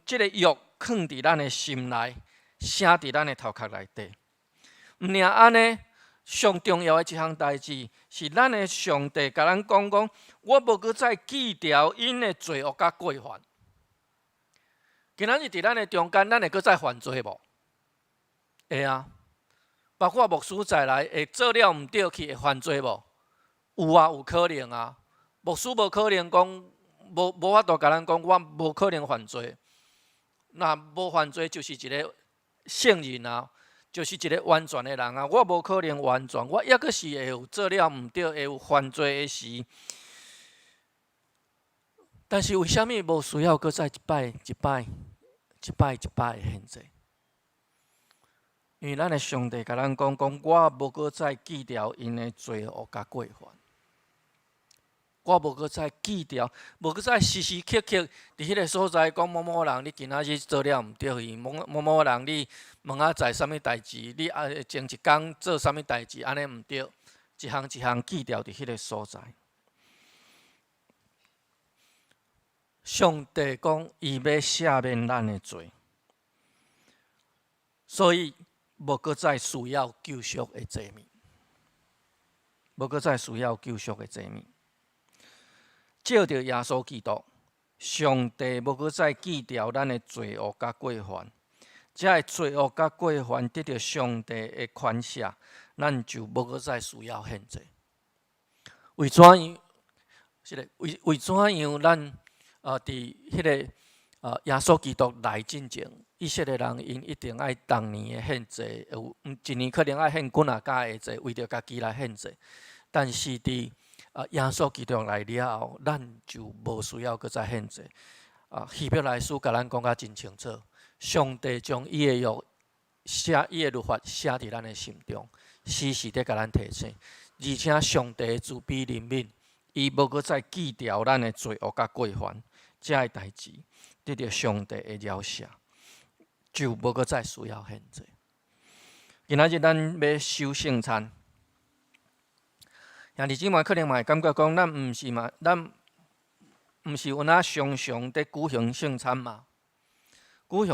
這个約囥佇咱的心內，寫佇咱的頭殼內底。毋爾按呢，上重要的一項代誌是咱的上帝共咱講講，我無閣再記牢𪜶的罪惡佮過犯。今仔日佇咱的中間，咱會閣再犯罪無？會啊，包括牧師在內，會做了毋對去會犯罪無？有啊，有可能啊。牧師無可能講，無法度共咱講，我無可能犯罪。若無犯罪就是一个聖人啊，就是一个完全的人啊。我無可能完全，我抑閣是會有做了毋對，會有犯罪的時。但是為啥物無需要閣再一擺一擺、一擺一擺的獻祭？因為咱的上帝共咱講講，我無閣再記牢𪜶的罪惡佮過犯，我無閣再記牢，無閣再時時刻刻佇彼个所在講某某人，你今仔日做了毋對去，某某某人你明仔載啥物代誌，你啊前一工做啥物代誌，按呢毋對，一項一項記牢佇彼个所在。上帝講，伊欲赦免咱的罪，所以無閣再需要救贖的祭物，無閣再需要救贖的祭物。藉著耶穌基督，上帝無閣再記牢咱的罪惡佮過犯，這个罪惡佮過犯得著上帝的寬赦，咱就無閣再需要獻祭。為怎樣？是咧，為怎樣咱？佇彼个耶穌基督來進前，以色列人𪜶一定愛逐年的獻祭，有一年可能愛獻幾若家的祭，為著家己來獻祭。但是佇耶穌基督來了後，咱就無需要閣再獻祭。希伯來書共咱講甲真清楚，上帝將伊的約寫，伊的律法寫佇咱的心中，時時佇共咱提醒，而且上帝的慈悲憐憫，伊無閣再記牢咱的罪惡佮過犯。這个代誌得著上帝的饒赦，就無閣再需要獻祭。今仔日咱欲守聖餐，兄弟姊妹可能嘛會感覺講，咱毋是嘛，咱毋是有哪常常佇舉行聖餐嗎？舉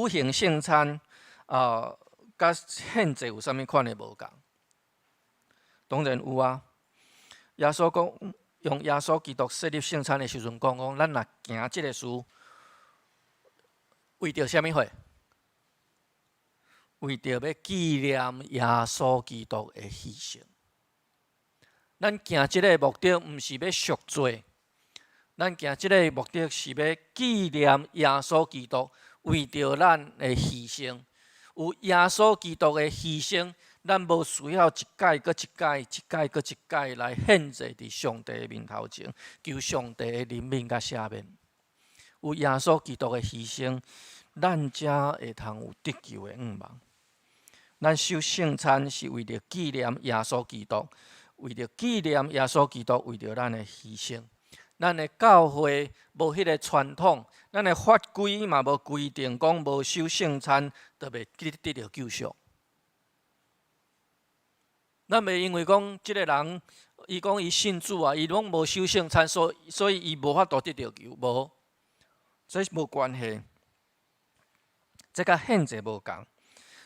行聖餐，佮獻祭有啥物款的無仝？當然有啊。耶穌講，用耶穌基督設立聖餐的時陣講講，咱若行這个事，為著啥物貨？為著欲紀念耶穌基督的犧牲。咱行這个目的，毋是欲贖罪，咱行這个目的是欲紀念耶穌基督為著咱的犧牲。有耶穌基督的犧牲，咱無需要一擺閣一擺、一擺閣一擺來獻祭佇上帝的面頭前，求上帝的憐憫佮赦免。有耶穌基督的犧牲，咱才會通有得救的向望。咱守聖餐是為著紀念耶穌基督，為著紀念耶穌基督，為著咱的犧牲。咱的教會無彼个傳統，咱的法規嘛無規定講無守聖餐就袂得著救贖。咱袂因為講這个人，伊講伊信主啊，伊攏無守聖餐，所以伊無法度得著救，無，這是無關係，這佮憲制無仝。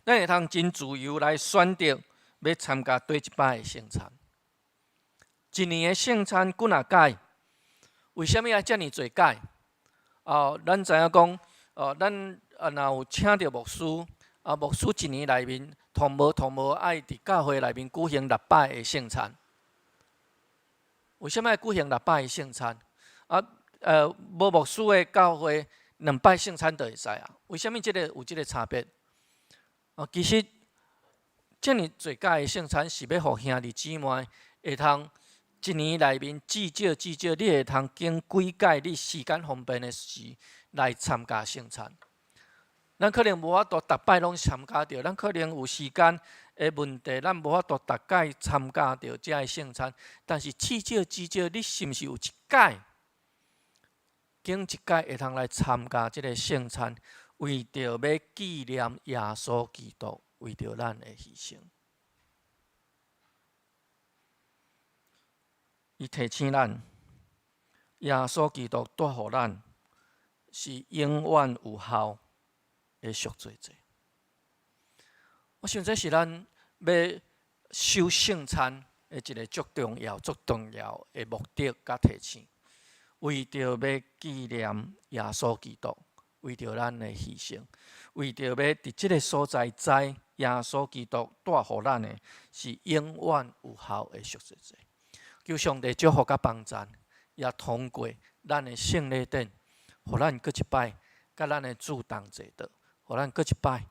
咱會通真自由來選擇欲參加佗一擺的聖餐。一年的聖餐幾若擺？為啥物愛遮爾濟擺？哦，咱知影講，哦，咱啊若有請著牧師，啊牧師一年內面，通無愛佇教會內面舉行六擺的聖餐。為啥物愛舉行六擺的聖餐？啊，無牧師的教會兩擺聖餐就會使啊？為啥物這个有這个差別？啊，其實遮爾濟擺的聖餐是欲予兄弟姊妹會通一年內面至少至少你會通揀幾擺你時間方便的時來參加聖餐。咱可能無法度逐擺攏參加著，咱可能有時間的問題，咱無法度逐擺參加著遮个聖餐。但是至少至少，你是毋是有一擺，揀一擺會通來參加這个聖餐？為著欲紀念耶穌基督為著咱的犧牲，伊提醒咱，耶穌基督帶予咱是永遠有效的贖罪祭。我想這是咱欲守聖餐的一个足重要、足重要的目的佮提醒，為著欲紀念耶穌基督。為著咱的犧牲，為著欲佇這个所在知耶穌基督帶予咱的是永遠有效的贖罪祭。求上帝祝福佮幫贊，也通過咱的聖禮典，予咱閣一擺，佮咱的主同齊的，予咱閣一擺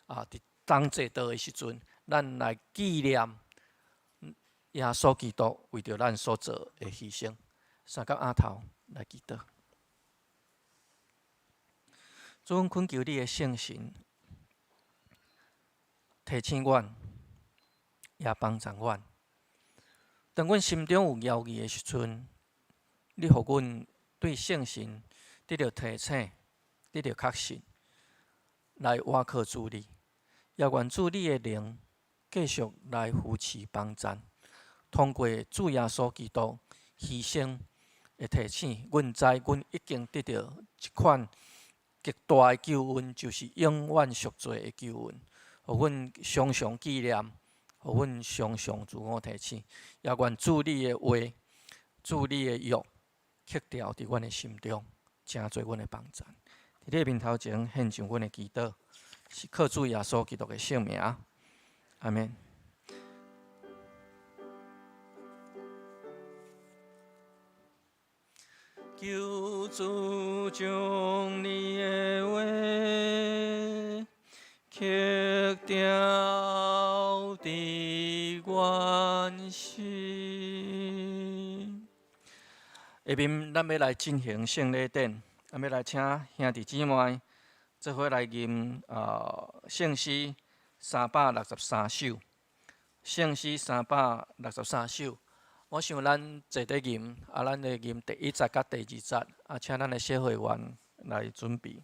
啊！佇同齊的時陣，咱來紀念耶穌基督為著咱所做的犧牲。三甲阿頭來祈禱。主，阮懇求你的聖神提醒阮，也幫助阮。當阮心中有猶豫的時陣，你予阮對聖神得著提醒，得著確信，來倚靠主你。也願主你的靈繼續來扶持幫贊，通過主耶穌基督犧牲的提醒，阮知阮已經得著這款極大的救恩，就是永遠贖罪的救恩，予阮常常紀念，予阮常常自我提醒。也願主你的話，主你的約，刻牢佇阮的心中，成做阮的幫贊。佇你的面頭前獻上阮的祈禱，是靠主耶穌基督的聖名。阿們。求主將你的話刻牢佇阮心。下面咱欲來進行聖禮典，咱欲來請兄弟姊妹做伙來吟聖詩363首，聖詩三百六十三首。我想咱坐佇吟，啊，咱會吟第一節佮第二節，啊，請咱的小會員來準備。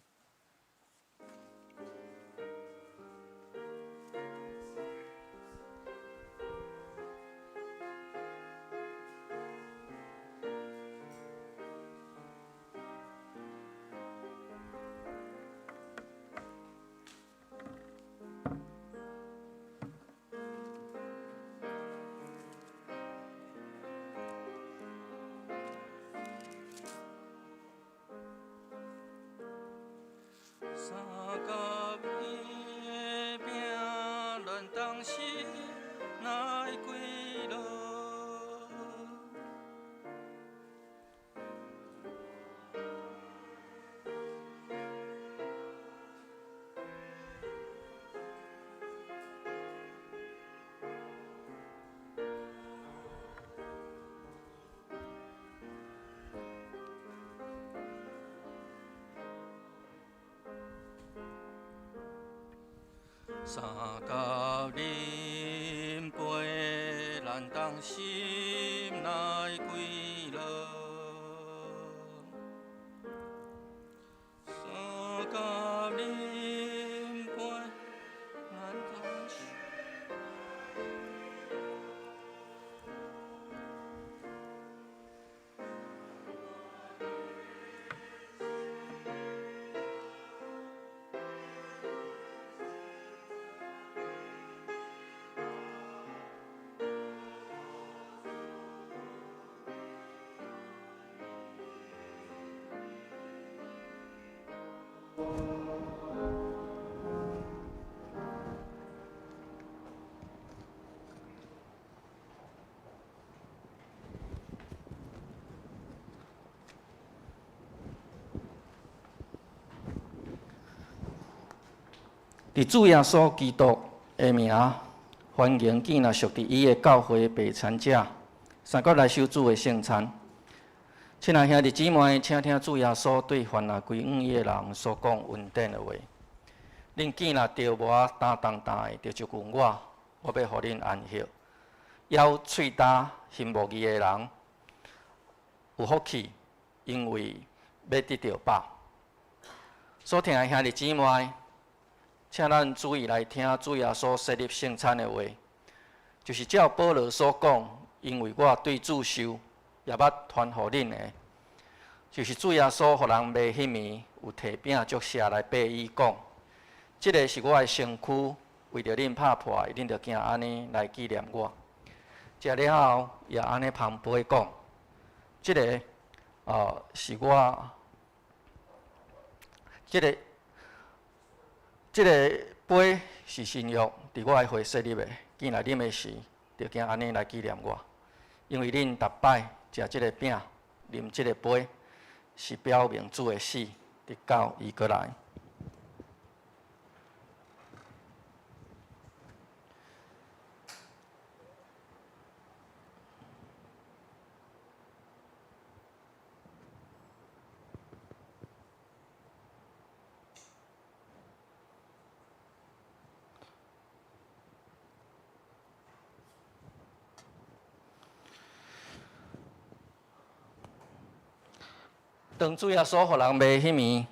相共的饼，咱同心來歸樂。三角饮杯，咱同心来归乐。三角饮杯，咱同心。伫主耶稣基督的名，欢迎见那属伫伊的教会白餐者，三角来受主的圣餐。亲爱兄弟姊妹，请听主耶稣对犯了归向伊的人所讲恩典的话。恁见若著无担重担的，就就近我，我欲予恁安息。枵喙焦、心无义的人有福气，因为欲得著饱。所听的兄弟姊妹，请咱注意来听主耶稣设立圣餐的话，就是照保罗所讲，因为我对主受，也捌传予恁的，就是主耶稣予人卖彼暝，有提饼祝谢来擘伊讲，这个是我的身躯，为著恁拍破的，恁著行按呢来纪念我。食了后，也按呢捧杯讲，这个是我，这个杯是新约，伫我的血设立的，见来啉的时，就行按呢来纪念我。因为恁逐摆食这个饼，啉这个杯，是表明主的死，直到伊阁来。当主耶稣予人卖彼暝，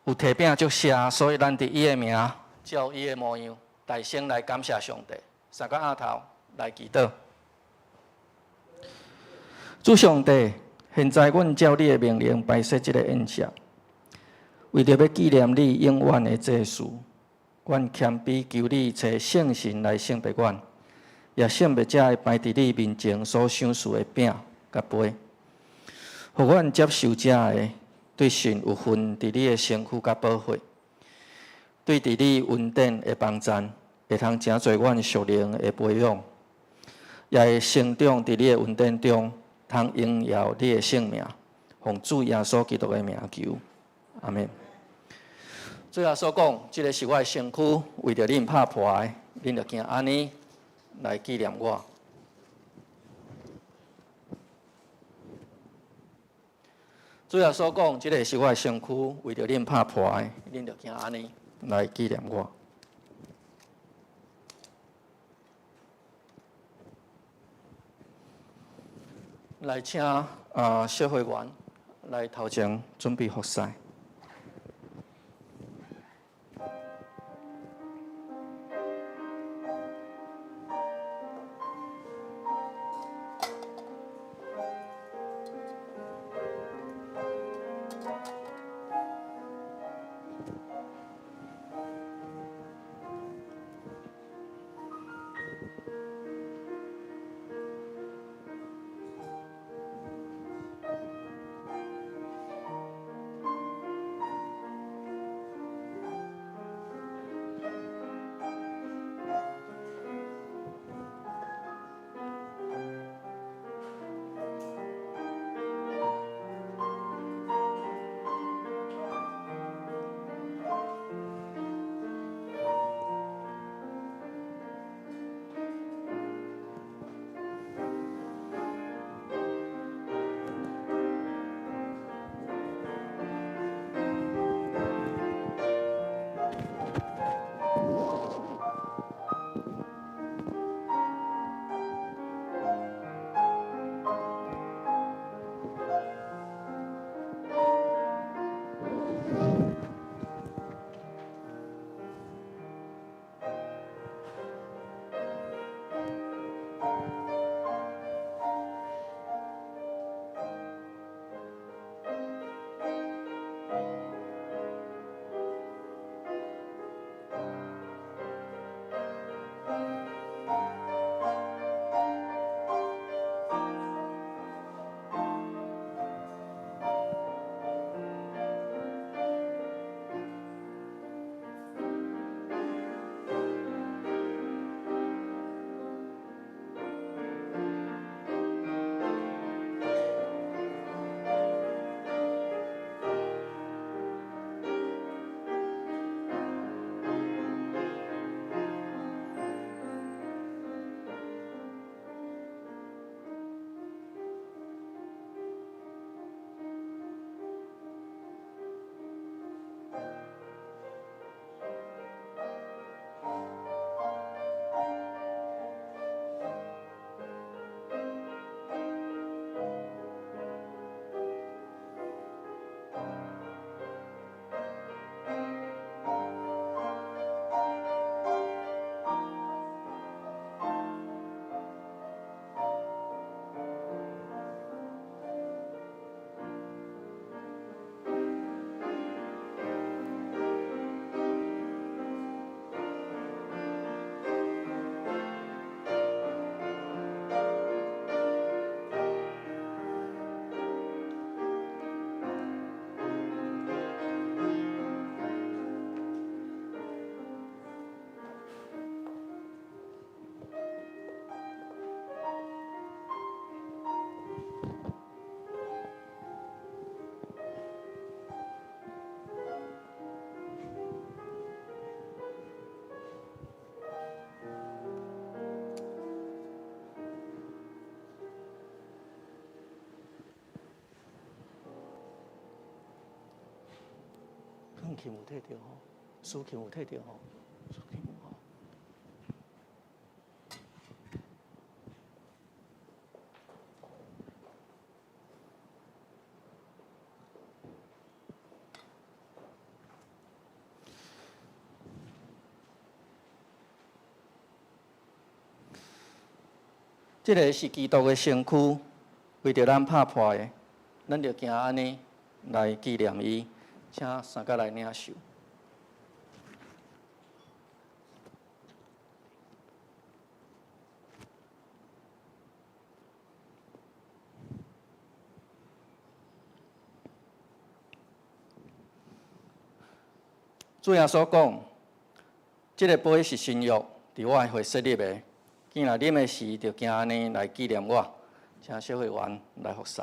有提饼祝谢，所以咱伫伊的名，照伊的模样，大声来感谢上帝。三个额头来祈祷。主上帝，现在阮照你的命令摆设这个宴席，为著欲纪念你永远的祭事，阮谦卑求你揣圣神来圣别阮，也圣别这个摆伫你面前所赏赐的饼佮杯。予阮接受这个，对神有份伫你的身躯佮宝血，对伫你恩典的帮赞，会通成做阮属灵的培养，也会成长伫你的恩典中，通荣耀你的圣名，奉主耶稣基督的名求，阿们。主耶稣讲，这个是我的身躯，为著恁拍破的，恁著行按呢来纪念我。主耶稣讲，这个是我的身躯，为著恁拍破的，恁著行按呢来纪念我。来请小会员来头前准备服侍。司琴有提著吼，司琴有提著吼，司琴有吼。這个是基督的身軀，為著咱拍破的，咱著行按呢來紀念伊，請三角來領受。主耶穌講：這个杯是新約，佇我的血設立的。既若啉的時，就行按呢來紀念我。請小會員來服侍。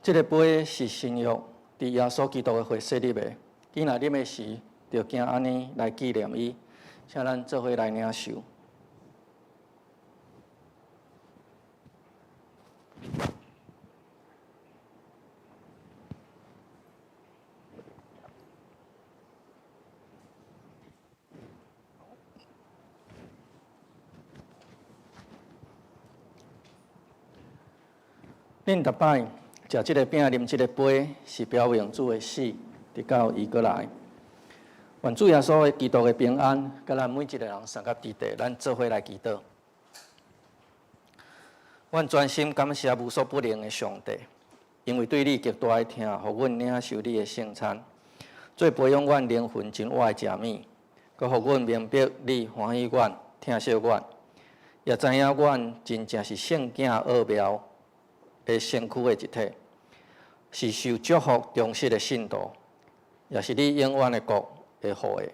這个杯是新約，佇耶穌基督的血設立的。囝若啉的時，就行按呢來紀念伊。請咱做伙來領受。恁逐擺食這个餅、啉這个杯，是表明主的死，直到伊閣來。願主耶穌基督的平安，佮咱每一个人相佮佇地，咱做伙來祈禱。阮專心感謝無所不能的上帝，因為對你極大的疼，予阮領受你的聖餐，做培養阮靈魂真活的食物，閣予阮明白你歡喜阮、疼惜阮，也知影阮真正是聖子奧妙的身軀的一體，是受祝福忠實的信徒，也是你永遠的國的後裔。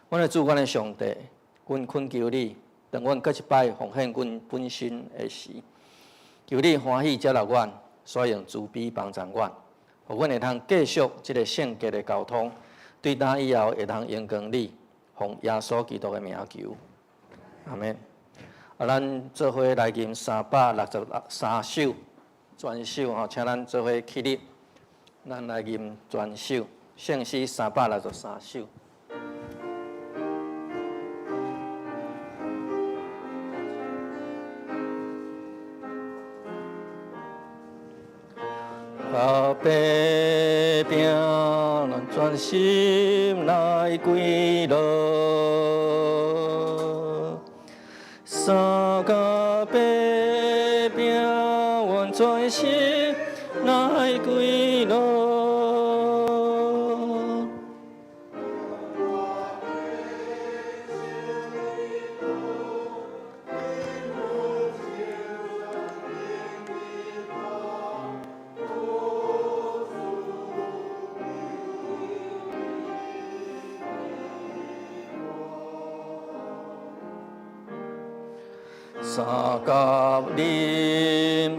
阮的主，阮的上帝，阮懇求你，當阮閣一擺奉獻阮本身的時，求你歡喜接納阮，所用慈悲幫助阮，予阮會通繼續這个聖潔的交通，對今以後會通榮光你，奉耶穌基督的名求，阿們。啊，咱做伙來吟363首，全首吼，請咱做伙起立，咱來吟全首，聖詩363首。阿爸饼，咱全心來歸樂。三加八餅，阮全心來歸樂。三甲啉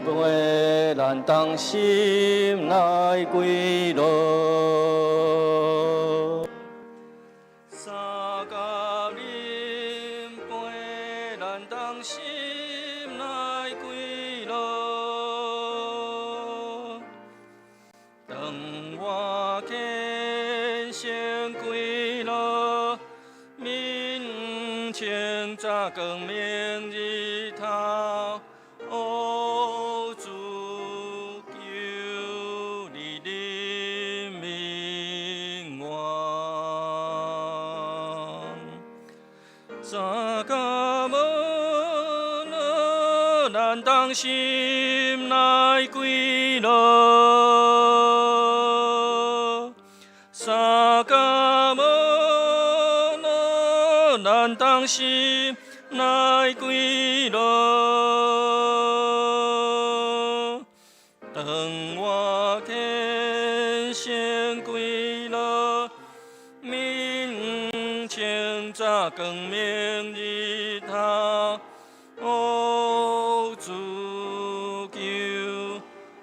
杯，咱同心來歸樂。三甲啉杯，咱同心來歸樂。當我虔誠歸樂，面前乍光明日頭，哦，主求你憐憫我。三更無樂，咱同心來歸樂。三更無樂，咱同心來歸樂。當我虔誠歸樂，面前乍光明日頭，哦，主求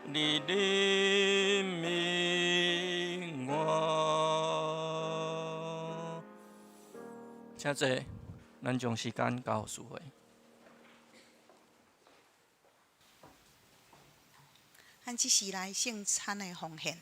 你憐憫我。請坐，咱將時間交予司會。咱這時來聖餐的奉獻。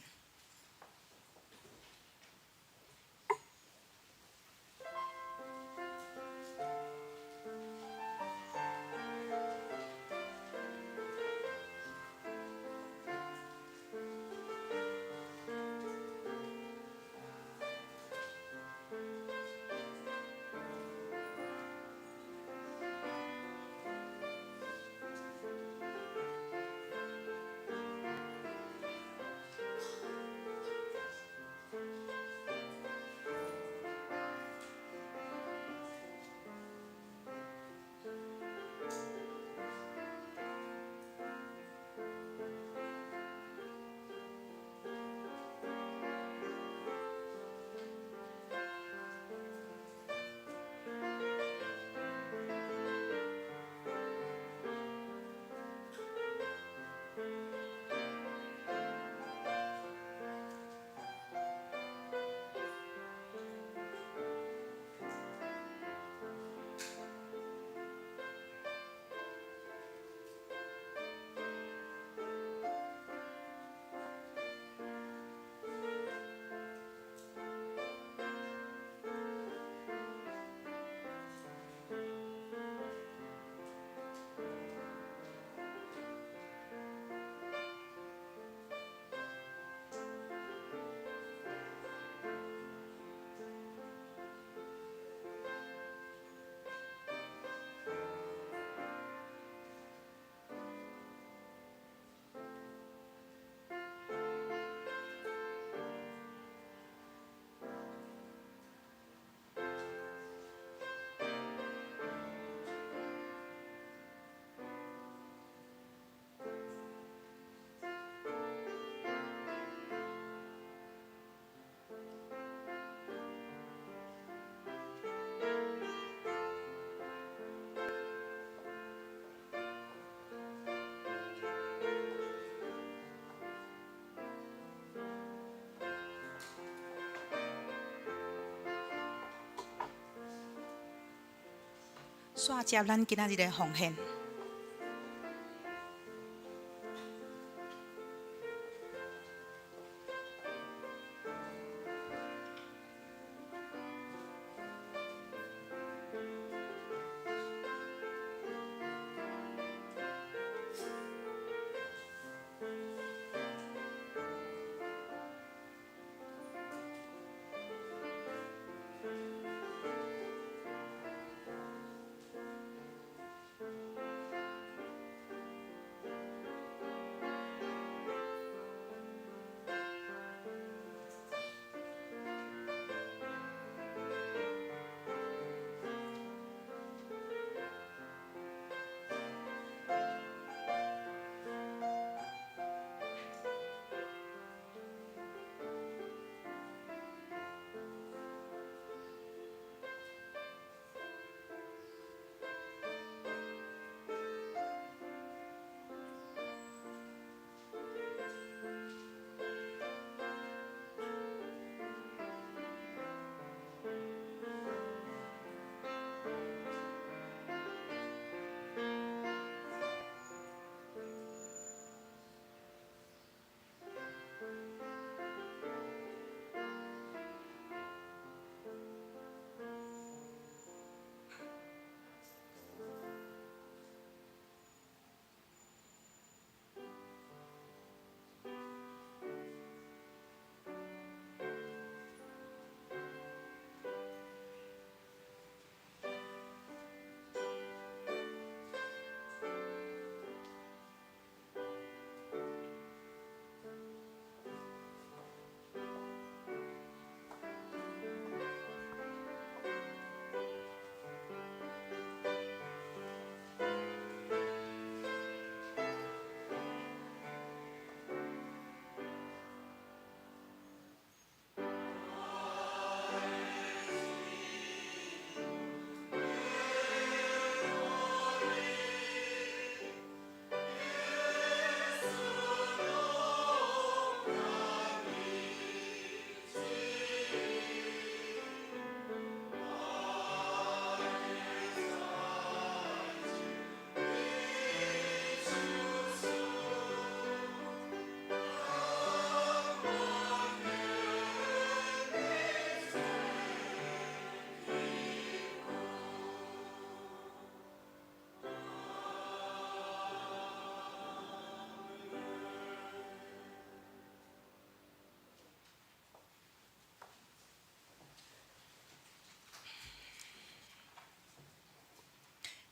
煞接咱今仔日的奉獻。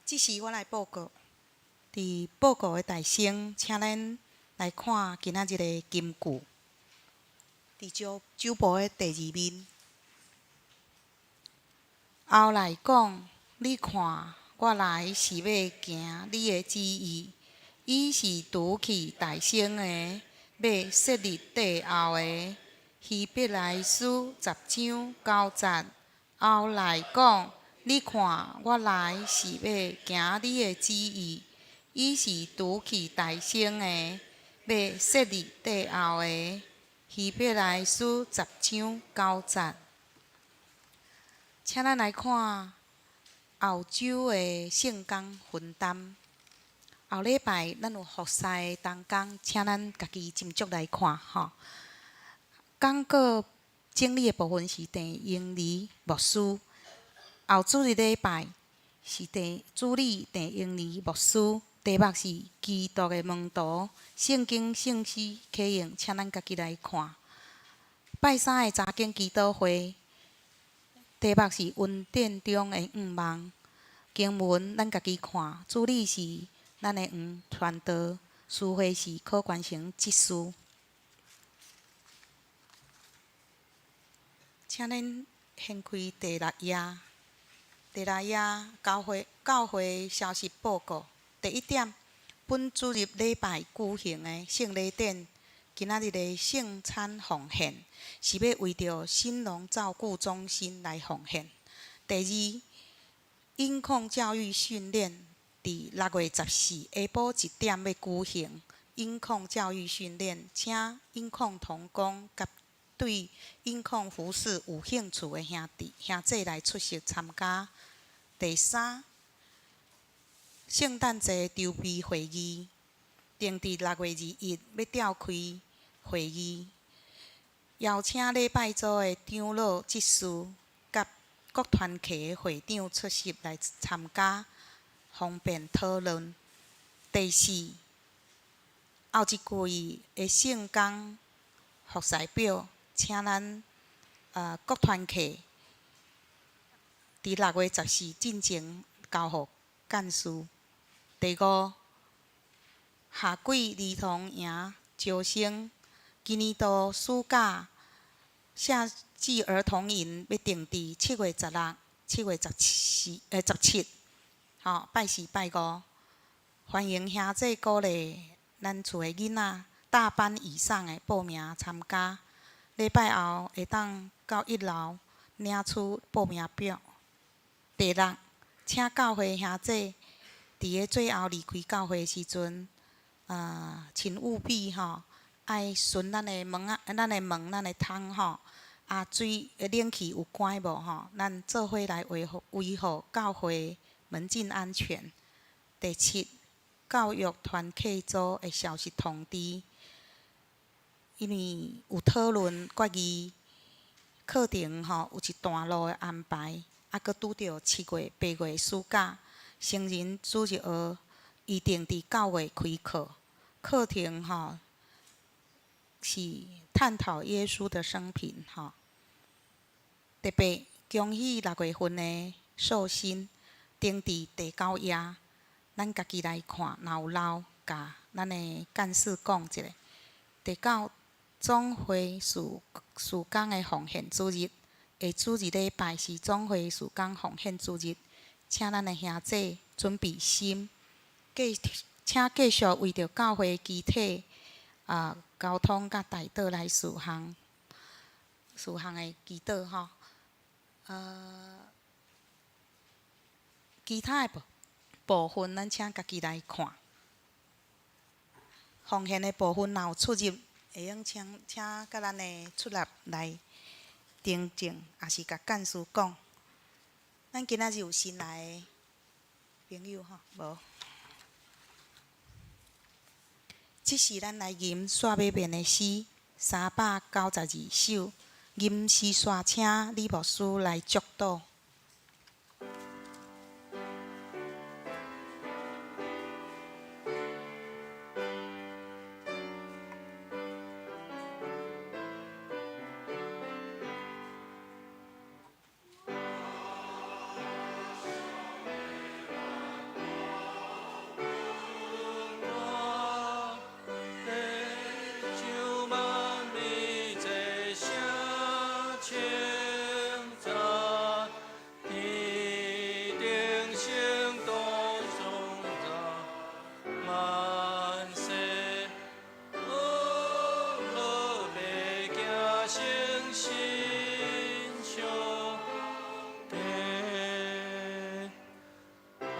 這時我來報告，佇報告的大先，請咱來看今仔日的金句。佇酒酒簿的第二面，後來講，你看，我來是欲行你的旨意，伊是除去大先的，欲設立帝後的。希伯來書10章9節。後來講，你看，我來是欲行你的旨意，伊是除去大先的，欲設立帝後的。希伯來書10章9節。請咱來看後週的聖工分擔。後禮拜咱有服侍的同工，請咱家己斟酌來看吼。講告整理的部分是鄭英儀牧師。後主日禮拜是鄭主理鄭英儀牧師，題目是基督的門徒，聖經聖詩啟用，請咱家己來看。拜三的查經祈禱會，題目是恩典中的願望，經文咱家己看。主理是咱的黃傳道，司會是柯關成執事。請恁掀開第六頁。第六頁教會教會消息報告。第一點，本主日禮拜舉行的聖禮典，今仔日的聖餐奉獻，是欲為著新農照顧中心來奉獻。第二，音控教育訓練，佇6月14下晡1點欲舉行音控教育訓練，請音控同工佮對音控服事有興趣的兄弟兄姊來出席參加。第三，圣诞节筹备会议，定伫6月21欲召开会议，邀请礼拜组的长老、执事佮各团契的会长出席来参加，方便讨论。第四，后一季的圣工服侍表，请咱各团契伫6月14进前交予干事。第五，夏季儿童营招生，今年度暑假夏季儿童营欲定伫7月16、7月14、17，吼，拜四、拜五，欢迎兄姊鼓励咱厝的囡仔大班以上的报名参加。礼拜后会当到一楼领取报名表。第六，请教会兄姊伫咧最后离开教会的时阵，请务必吼，爱巡咱的门仔、咱的门、咱的窗吼，啊，水、冷气有关无吼？咱做伙来维护维护教会门禁安全。第七，教育团契组的消息通知，因为有讨论决议课程吼，有一段落的安排，啊，阁拄著7月、8月暑假，成人主日学预定伫9月开课，课程吼是探讨耶稣的生平吼。特别恭喜6月份的寿星，定伫第九页，咱家己来看，若有漏，共咱的干事讲一下。第九，总会事事工的奉献主日，下主日礼拜是总会事工奉献主日，请咱的兄姊准备心，请继续为著教会机体啊交通佮代祷来事项，事项的祈祷吼。其他的部分，咱请家己来看。奉献的部分若有出入，会用请请佮咱的出纳来订正，抑是共干事讲。咱今仔日有新来的朋友吼，无？这时咱来吟煞尾面的诗，392首。吟诗煞，请李牧师来祝祷。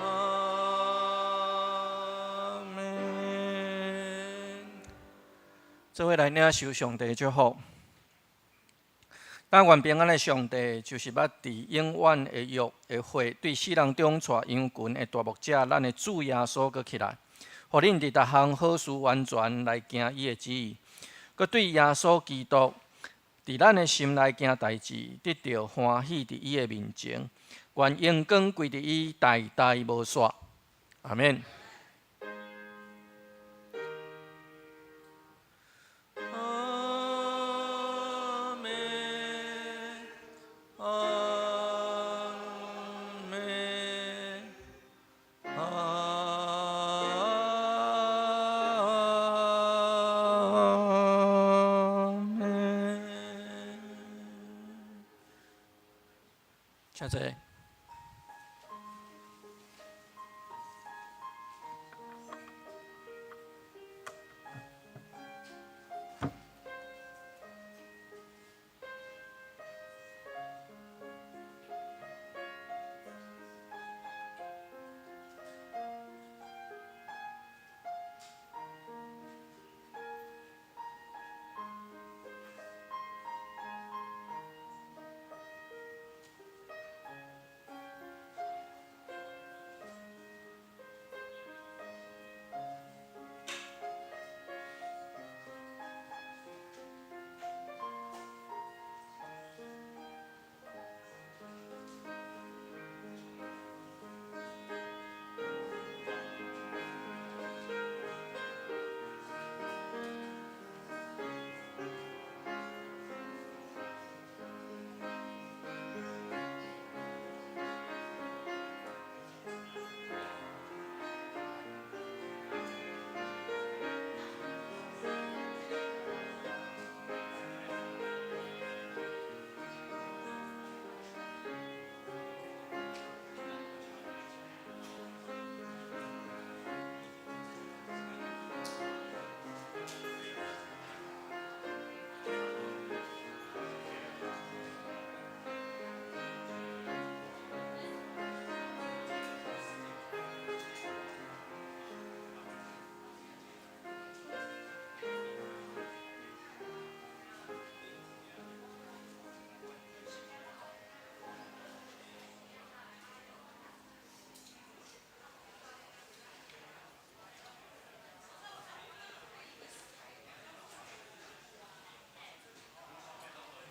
阿们。做伙来领受上帝祝福。但愿平安的上帝，就是捌伫永远的约的血，对死人中带羊群的大牧者，咱的主耶稣阁起来，予恁伫逐项好事完全来行伊的旨意，阁对耶稣基督伫咱的心内行代志，得著欢喜伫伊的面前，愿荣光归伫伊，代代无煞。阿免。阿们，阿们，阿们。请坐。